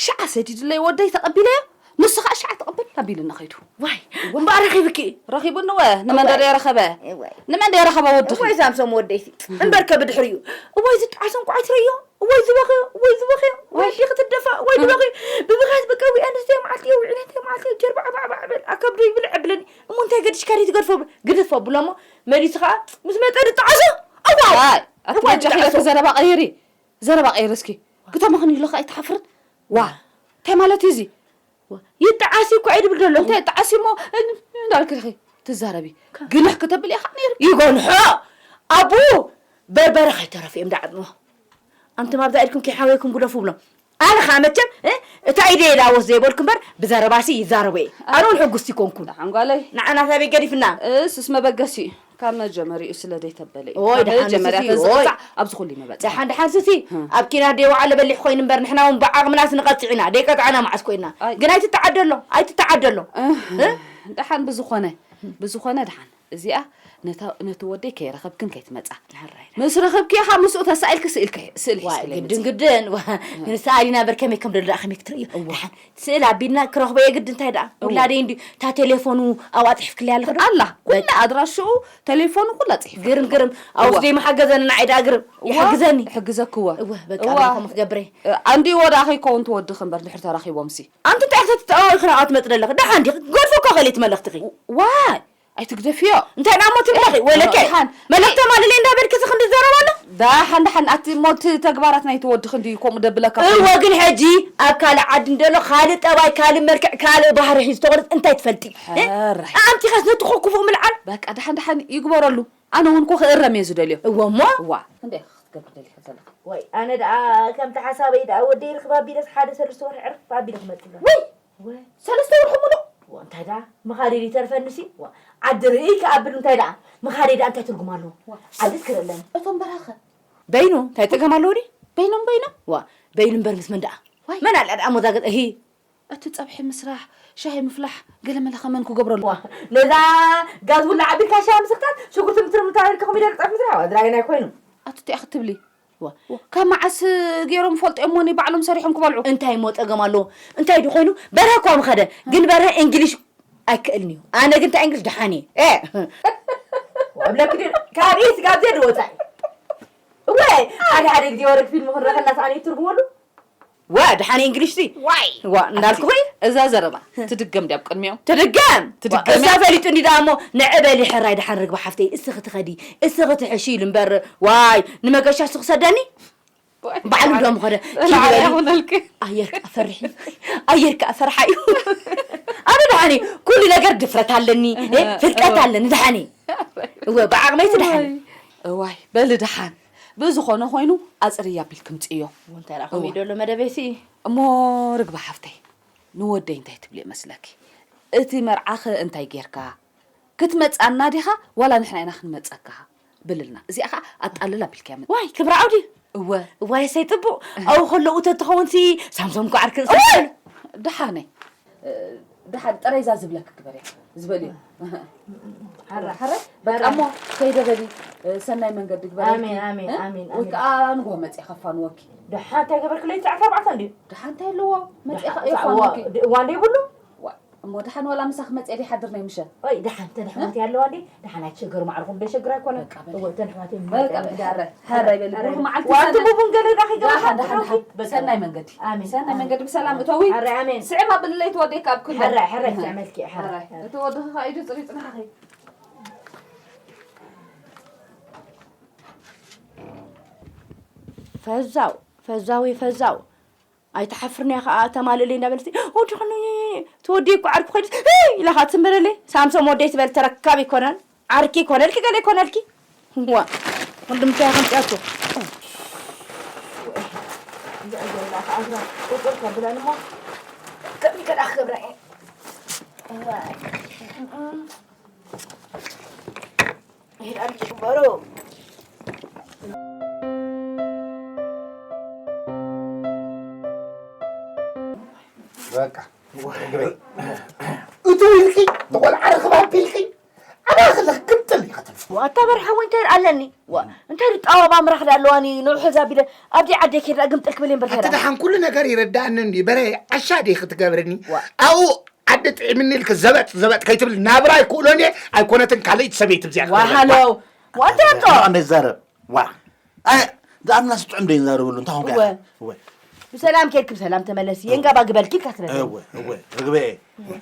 ሽዓ ሰዲዱለይ ወደይ ተቐቢለዮ፣ ንሱ ኸኣ ሽዓ ተቐበል ኣቢሉኒ ኸይዱ። ዋይ። እምበኣር ረኺብኪ? ረኺቡኒ እወ። ንመን እወ። ዶ ረኸበ? እወ። ንመን ዶ ረኸበ ወድኺ? እወይ ሳምሶም ወደይሲ። እምበርከ ብድሕሪኡ። እወይ ዝጠዓሰ እንቋዕ ትርእዮ። እወይ ዝበኽዮ፣ እወይ ዝበኽዮ፣ ወይ ወይ። ኣዴኺ ትደፋእ፣ ወይ ዝበኽዮ። ብብኽያት በቃ ዊዒ ኣንስትዮ መዓልቲ እየ፣ ዊዒ ኣንስትዮ መዓልቲ እየ፣ ጀርባዓ ባዕ ባዕ በል፣ ኣከብዶ ይብልዕ እብለኒ። እሞ እንታይ ገዲሽካ ድዩ ትገድፎ? ግደፎ ብሎ እሞ መሊሱ ኸዓ ምስ መጠ ዝጠዓሶ፣ እዋው! ዋይ፣ ኣቲ እዋይ በጃኺ ዝጠዓሶ። ዘረባ ቀይሪ፣ ዘረባ ቀይሪ እስኪ። ግተመኽኒ ኢሉ ኸዓ ኣይትሓፍርን? ዋ፣ እንታይ ማለት እዩ እዚ? ይጠዓሲ እኮ እየ ድብል ዘሎ። እንታይ ይጠዓሲ እሞ፣ እን-፣ እንዳልክ ኢኺ ትዛረቢ። ካ- ግንሕ ክተብል ኢኻ ነይሩ። ይጎንሖ። ኣቡ በርበረ ከይተረፈ እዮም ደዓጥሞ። ኣንቱም ኣብዛ ኢድኩም ከይሓወይኩም ግደፉ ብሎም። ኣነ ኸዓ መቸም፣ እ፣ እታ ኢደይ ኢላ ወስ ዘይበልኩ እምበር፣ ብዘረባሲ ይዛረቦ እየ። ኣነ እውን ሕጉስቲ ኮንኩን። ደሓን ጓለይ። ንዓና ሳበይ ገዲፍና? እሱስ መበገሲ እዩ። ካብ መጀመሪኡ ስለ ዘይተበለ እዩ። ኦይ፣ ካብ ደሓን መጀመርያ ሱሲ፣ ተዝቕጻዕ ኦይ። ኣብዚ ኩሉ ይመበጽሕ። ደሓን፣ ደሓን ሱሲ። ህም። ኣብ ኪናት ደይ ወዓለ በሊሕ ኮይኑ እምበር፣ ንሕና እውን ብዓቕምናስ ንቐጽዕ ኢና። ደይ ቀጻዕና መዓስ ኮይና። ኣይ። ግን ኣይትተዓደሎ፣ ኣይትተዓደሎ። እህ፣ እ? ደሓን ብዝኾነ፣ ብዝኾነ ደሓን። እዚኣ ነታ-፣ ነቲ ወደይ ከይረኸብክን ከይትመጻ። ሕራይ። ምስ ረኸብክዮ ኸኣ ምስኡ ተሳኢልኪ ስኢልኪ፣ ስእሊ ዋይ፣ ሒዝክለይ ግድን፣ መጺ። ግድን። ዋ፣ እህ። ንስኣል ኢና እምበር ከመይ ከም ደሎ ደኣ ከመይ ክትርእዮ? እዋ። ደሓን ስእል ኣቢልና ክረኽቦ የግድ እንታይ ደኣ? እዋ። ውላደይ እንድዩ። እታ ቴሌፎኑ ኣብኣ ጽሒፍክለይ ኣለኺ ዶ? ኣላ። ኩላ በቃ። ኣድራሽኡ፣ ቴሌፎኑ ኩላ ጽሒፈ። ግርም፣ ግርም። ኣውስ እዋ። ዘይመሓገዘኒ ንዓይ ደኣ ግርም። እዋ። ይሓግዘኒ። ይሕግዘኪ እዋ። እወ፣ በቃ እዋ። ኣነ ከምኡ ክገብር እየ። እ፣ ኣንድይዎ ደኣ ከይከውን ትወድኺ እምበር ድሕሪ ተራኺቦምሲ። ኣንቲ እንታይ ክትተኣዋወልኺ ናብኣ ትመጽእ ዘለኺ? ደሓን ዲኺ? ገድፎ እኮ ከሊት መለኽትኺ። ዋይ! ኣይትግደፍዮ። እንታይ ደኣ እሞ ትብለኺ? ወለከ ደሓን። መለክቶም ኣለለይ እንዳበልኪ እዚ ክንዲ ዘረባ ኣሎ? ደሓን፣ ደሓን። ኣቲ እሞ እቲ ተግባራት ናይቲ ወዲ ክንዲ ከምኡ ደብለካ እወ፣ ኮይኑ። ግን ሕጂ ኣብ ካልእ ዓዲ እንደሎ ካልእ ጠባይ፣ ካልእ መልክዕ፣ ካልእ ባህሪ ሒዙ ተኾነት እንታይ ትፈልጢ? እ? ሕራይ። ኣምቲኸስ ነቲ ክፉእ ምልዓል? በቃ፣ ደሓን፣ ደሓን ይግበረሉ። ኣነ እውን እኮ ክእረም እየ ዝደልዮ። እወ እሞ? እዋ፣ ክንደይ ክትገብር ደሊኻ ዘለኻ? ወይ፣ ኣነ ደኣ ከምቲ ሓሳበይ ደኣ ወደይ ርኽብ ኣቢለስ ሓደ ሰለስተ ወርሒ ዕርፍ ኣቢለ ክመጽእ ኣለኒ። ወይ! ወይ። ሰለስተ ወርሒ ሙሉእ? ዋ፣ እንታይ ደኣ? ምኻደይ ይተርፈንሲ? ዋ፣ ዓዲ ርእይ ክኣብል እንታይ ደኣ? ምኻደይ ደኣ እንታይ ትርጉም ኣለዎ? ዋ። ዓድስ ክርኢ ኣለኒ። እቶም በራኸ? በይኑ፣ እንታይ ጸገም ኣለዎ ድዩ? በይኖም፣ በይኖም? ዋ፣ በይኑ እምበር ምስ መን ደኣ? ዋይ። መን ኣላ ደኣ ሞዛገት? እሂ። እቲ ጸብሒ ምስራሕ፣ ሻሂ ምፍላሕ፣ ገለ መለ ከመን ክገብረሉ? ዋ፣ ነዛ ጋዝ ውላዕ ኣቢልካ ሻሂ ምስኽታት፣ ሽጉርቲ ምትርምታር ኢልካ ኮሚደረ ጸብሒ ምስራሕ፣ ዋ፣ ድራገን ኣይኮይኑ። ኣቲ እንታይ ክትብሊ? ዋ። ዋ፣ ካብ መዓስ ገይሮም ፈልጦ እሞ ንባዕሎም ሰሪሖም ክበልዑ? እንታይ እሞ ጸገም ኣለዎ? እንታይ ድኾይኑ? በርሀ እኳ ምኸደ፣ ግን በርሀ እንግሊሽ ኣይክእልን እዩ። ኣነ ግን እንታይ እንግሊሽ ደሓን እየ። እ። ዋ፣ ብለኪ ድዩ? ካብዚ ስጋብ ዘድ ወጻኢ። እወ፣ ሓደ ሓደ ግዜ ወረግ ፊልም ክንረኸላ ሰኣን እዩ ትርጉም ኣሉ? ዋ፣ ደሓን እንግሊሽ ሲ? ዋይ! ዋ፣ እንዳልኩ ኣቲ፣ ኾይ? እዛ ዘረባ ትድገም ድያ ኣብ ቅድሚኦም? ትድገም! ትድገም ዋ፣ እያ? እሳ ፈሊጡ እንዲ ደኣ እሞ፣ ንዕ በሊ ሕራይ ደሓን ርግቢ ሓፍተይ፣ እስኺ ትኸዲ፣ እስኺ ትሕሺ ኢሉ እምበር፣ ዋይ፣ ንመገሻ እሱ ክሰደኒ? ዋይ፣ ባዕሉ ዋይ። ዶ ምኸደ? ዋይ፣ ኪድ በሊ። ኣይኹነልኪ። ኣየር ከኣ ፈርሒ። ኣየር ከኣ ፈርሓ እዩ። ኣነ ደሓን እየ። ኩሉ ነገር ድፍረት ኣለኒ፣ እህ፣ እ፣ ፍልጠት እወ። ኣለኒ፣ ደሓን እየ። እወ፣ ብዓቕመይ እቲ ደሓን እየ። እዋይ፣ በሊ ደሓን። ብዝኾነ ኮይኑ ኣጽርያ ኣቢልኪ ምጽእዮ። እንታይ ደኣ ከምኡ እዋ። እዩ ደሎ መደበይሲ? እሞ ርግቢ ሓፍተይ፣ ንወደይ እንታይ ትብልዮ መስለኪ? እቲ መርዓኸ እንታይ ጌርካ? ክትመጽኣና ዲኻ? ዋላ ንሕና ኢና ክንመጸካ? ብልልና። እዚኣ ኸኣ ኣጣልል ኣቢልክያ መ-፣ ዋይ፣ ክብሪ ዓውዲ። እወ። እዋይ፣ እሰይ ጽቡቕ። ኣብኡ ከለዉ ተትኸውንሲ ሳምሶም እኮ ዓርኪ እወ! ርእሲ ደሓነይ። እ፣ ደሓን ጥራይ እዛ ዝብለኪ ግበርያ። ዝበልዮ። ሓራ። ሓራ? በቃ እሞ ከይደ በሊ፣ እ፣ ሰናይ መንገዲ ግበረልኪ። ኣሜን፣ ኣሜን፣ እ? ኣሜን፣ ወይ ኣሜን። ከኣ ንግሆ መጺኣ ከፋንወኪ። ደሓን እንታይ ገበርክለይ? ሰዓት ኣርባዕተ እንድዩ። ደሓን እንታይ ኣለዎ? መጺኣ ደሓን ከኣ ሰዓት የፋንወኪ። ዋ-፣ ድ-፣ እዋን ዘይብሉ? ዋ-፣ እሞ ደሓን ዋላ ምሳኺ መጺኣ ድይሓድር ናይ ምሸት? ወይ ደሓን፣ ተን ኣሕዋተይ ኣለዋ እንዴ? ደሓን ኣይትሸገሩ፣ ማዕርኹም ዶ ይሸግር ኣይኮነን? በቃ በሊ። እወ፣ ተን ኣሕዋተይ በቃ መጺኣ በሊ፣ ደሓን። ሓራይ፣ ሓራይ በሊ። ሓራይ። ብሩኽ መዓልቲ በቃ፣ ተሳትፎ ደሓን፣ ደሓን። ትረኽቢ። በቃ። ሰናይ መንገዲ። ኣሜን። ሰናይ ኣሜን። መንገዲ ብሰላም እተዊ። ሓራይ፣ ኣሜን። ስዕም ኣብልለይ ትወደይ ካብ ኩለን። ሓራይ፣ ሓራይ፣ ስዕመልኪ፣ ሓራይ። ሓራይ። እቲ ወድኺ ኸኣ ኢዱ ጽሪጽ ንዓኺ። ፈዛው፣ ፈዛዊ፣ ፈዛው። ኣይትሓፍርንያ ኸኣ ተማልእለይ እንዳበልቲ፣ ወዲ ኸኒ፣ ትወዲ እኮ ዓርኩ ኸይዱ፣ ኢላ ኸኣ ትምበለለይ። ሳምሶም ወደይ ትበል ተረካቢ ይኮነን፣ ዓርኪ ይኮነልኪ፣ ገለ ይኮነልኪ። ዋ፣ ወንድምታ ከምጽኣቶ። እዚኣ ዘላ ኸኣ እግራ ቁርቁር ከብለን እሞ፣ ከመይ ከዳ ክገብራ እየ? ዋ። ይሄዳል ጭበሮ። በቃ። እቱ ኢልኪ፣ ንቆልዓ ርኽብ ኣቢልኪ፣ ኣባኺ ለኽግምጥል ኢኻ ትብል። ዋታ በርሓ ወይ እንታይ ኣለኒ? ዋ፣ እንታይ ጣዋባ ምራኽ ዳ ኣለዋኒ፣ ንውሕ እዛ ቢለ፣ ኣብዲ ዓደ ከይዳ ግምጥል ክብል እምበር ኣቲ ከይዳ። ደሓን ኩሉ ነገር ይርዳእኒ እንዲ፣ በረ ዓሻ ዲኺ ትገብርኒ? ዋ። ኣብኡ ዓዲ ጥዒምኒ ኢልኪ ዘበጥ ዘበጥ ከይትብል ናብራ ኣይክእሎን እየ፣ ኣይኮነትን ካልኣይቲ ሰበይቲ ብዚኣ ክትብል። ዋሃሎ። ዋንተ ኣምጾ። ኣነ ይዛረብ። ዋ። ኣይ፣ ዝኣምናስ ጥዑም ዶ ይዛረበሉ፣ እንታይ ኾንካ እወ። ኢኻ? እወ። ብሰላም ኬድኪ ብሰላም ተመለሲ። የንጋባ ግበልኪ ኢልካ ስለ እወ እወ ርግበኤ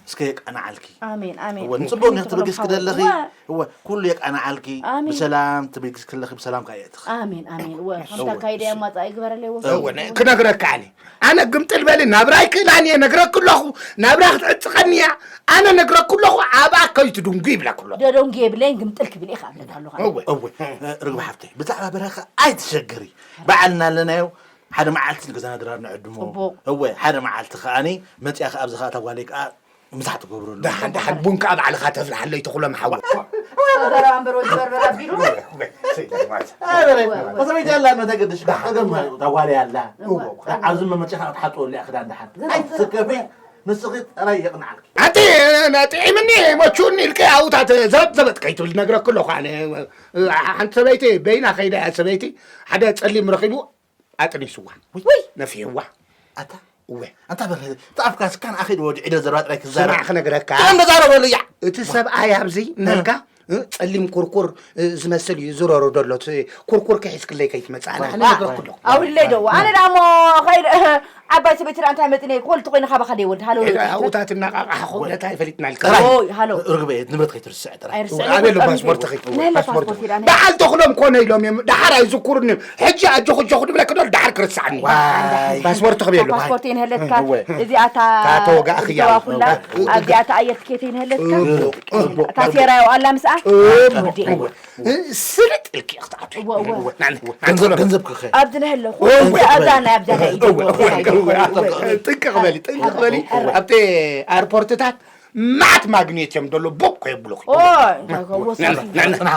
እስከ የቃናዓልኪ። ኣሜን ኣሜን። እወ ንጽቡቅ ኔክ ትብግስ ክደለኺ። እወ ኩሉ የቃናዓልኪ። ኣሜን። ብሰላም ትብግስ ክለኺ ብሰላም ካየእትኺ። ኣሜን ኣሜን። እወ ከምታ ካይደ ያማጻ ይግበረለይ። እወ ክነግረካ ኣነ ኣነ ግምጥል በሊ ናብራ ይክእላን እየ ነግረክ ኣለኹ። ናብራ ክትዕጽቀኒ እያ። ኣነ ነግረክ ኣለኹ። ኣብኣ ከይትድንጉ ይብለክ ኣለኹ። ደደንጉ የብለይን ግምጥል ክብል ኢኻ ኣለካ ኣለኻ። እወ እወ ርግብ ሓፍተይ ብዛዕባ በረኻ ኣይትሸገሪ። በዓልና ኣለናዮ። ሓደ መዓልቲ ንገዛና ድራር ንዕድሞ። ጽቡቕ። እወ ሓደ መዓልቲ ከኣኒ መጽያ ከኣ ኣብዚ ከኣ እታ ጓለይ ከኣ ምሳሕ ትገብረሉ። ደሓን ደሓን ቡን ከኣ ባዕልኻ ተፍልሓለይ ትኹሎም ሓወ። ወ በርበራ እምበር ወዲ በርበራ ኣቢሉ። ኣበለ፣ በሰበይቲ ኣላ መተገድሽ ደሓን። ኣገም ታዋሪ ኣላ። እወ። ኣብዚ መመጨኻ ክትሓጥወሉ እያ ክዳን ደሓን። ኣይትስከፊ፣ ንስኺ ጥራይ የቕንዓልኪ። ኣቲ ጥዒምኒ መቹኒ ኢልከ ኣውታት ዘበጥ ዘበጥ ከይትብል ነግረክ ኣለኹ ኣነ። ሓንቲ ሰበይቲ በይና ከይዳ እያ ሰበይቲ ሓደ ጸሊም ረኺቡ ኣጥኒስዋ። ውይ! ነፊሕዋ። ኣታ እወ። ኣንታ በል፣ እቲ ኣፍካ ስካን ኣኺድ ወዲ ዒደ ዘረባ ጥራይ ክዛረብ። ስማዕ ክነግረካ። ከም ተዛረበሉ እያ። እቲ ሰብኣይ ኣብዚ ነርካ፣ እ፣ ጸሊም ኩርኩር፣ እ፣ ዝመስል እዩ ዝረሩ ዘሎ። እቲ ኩርኩር ክሒዝክለይ ከይትመጽእ። ኣነ፣ ኣነ ዋ፣ ነግረኩ ኣለኹ። ኣውርድለይ ደው። ኣነ ደኣ እሞ ኸይድ፣ ዓባይ ሰበይቲ ደኣ እንታይ መጺእኒ? ክወልድ ተኾይነ ካባኻ ደይወልድ። ሃሎ፣ እ፣ እ፣ እ፣ ኣውታት እናቃቃሕ ኮብለታ ይፈሊጥና ኢልካ። ጥራይ። ኦይ፣ ሃሎ። ርግበ፣ ንብረት ከይትርስዕ ጥራይ። ኣይርስዕን። ኣበሎ ፓስፖርት ኸይድ። ነለ ፓስፖርት ፓስፖርት ሂድ፣ ኣነ። ደሓር ተኽሎም ኮነ ኢሎም እዮም። ደሓር ኣይዝኩርን እዮም። ሕጂ ኣጆኹ ኣጆኹ ድብለክ ዶ ደሓር ክርስዓኒ። ዋይ። ፓስፖርት ክብል ኣሎ። ፓስፖርት ይንህለትካ። እወ። እዚኣታ እታ ተወጋእኽያ። እዚዋ ኩላ። እወ። ኣብዚኣታ ኣየር ትኬት ይንህለትካ። እወ። እታ ሴራ ያው ኣላ ምስኣ። እወ። ወዲ። እወ። ስልጥ ኢልኪ ክትኣትዊ። እወ፣ እወ። ናኒ፣ ናኒ፣ ገንዘብ፣ ገንዘብ ክኸ። ኣብዚ ነህለኹ። እወ፣ እወ። ኣብዛ ናይ ኣብዛ ናይ ኢድ እወ፣ እወ፣ እወ። እወ። ጥንቅቕ በሊ፣ ጥንቅቕ በሊ። እወ። ኣብቲ ኣርፖርትታት መዓት ማግኔት እዮም ደሎ ቦቆ የብሉኺ። ኦይ፣ እንታይ ከ ወሰኺ? ና፣ ና፣ ና፣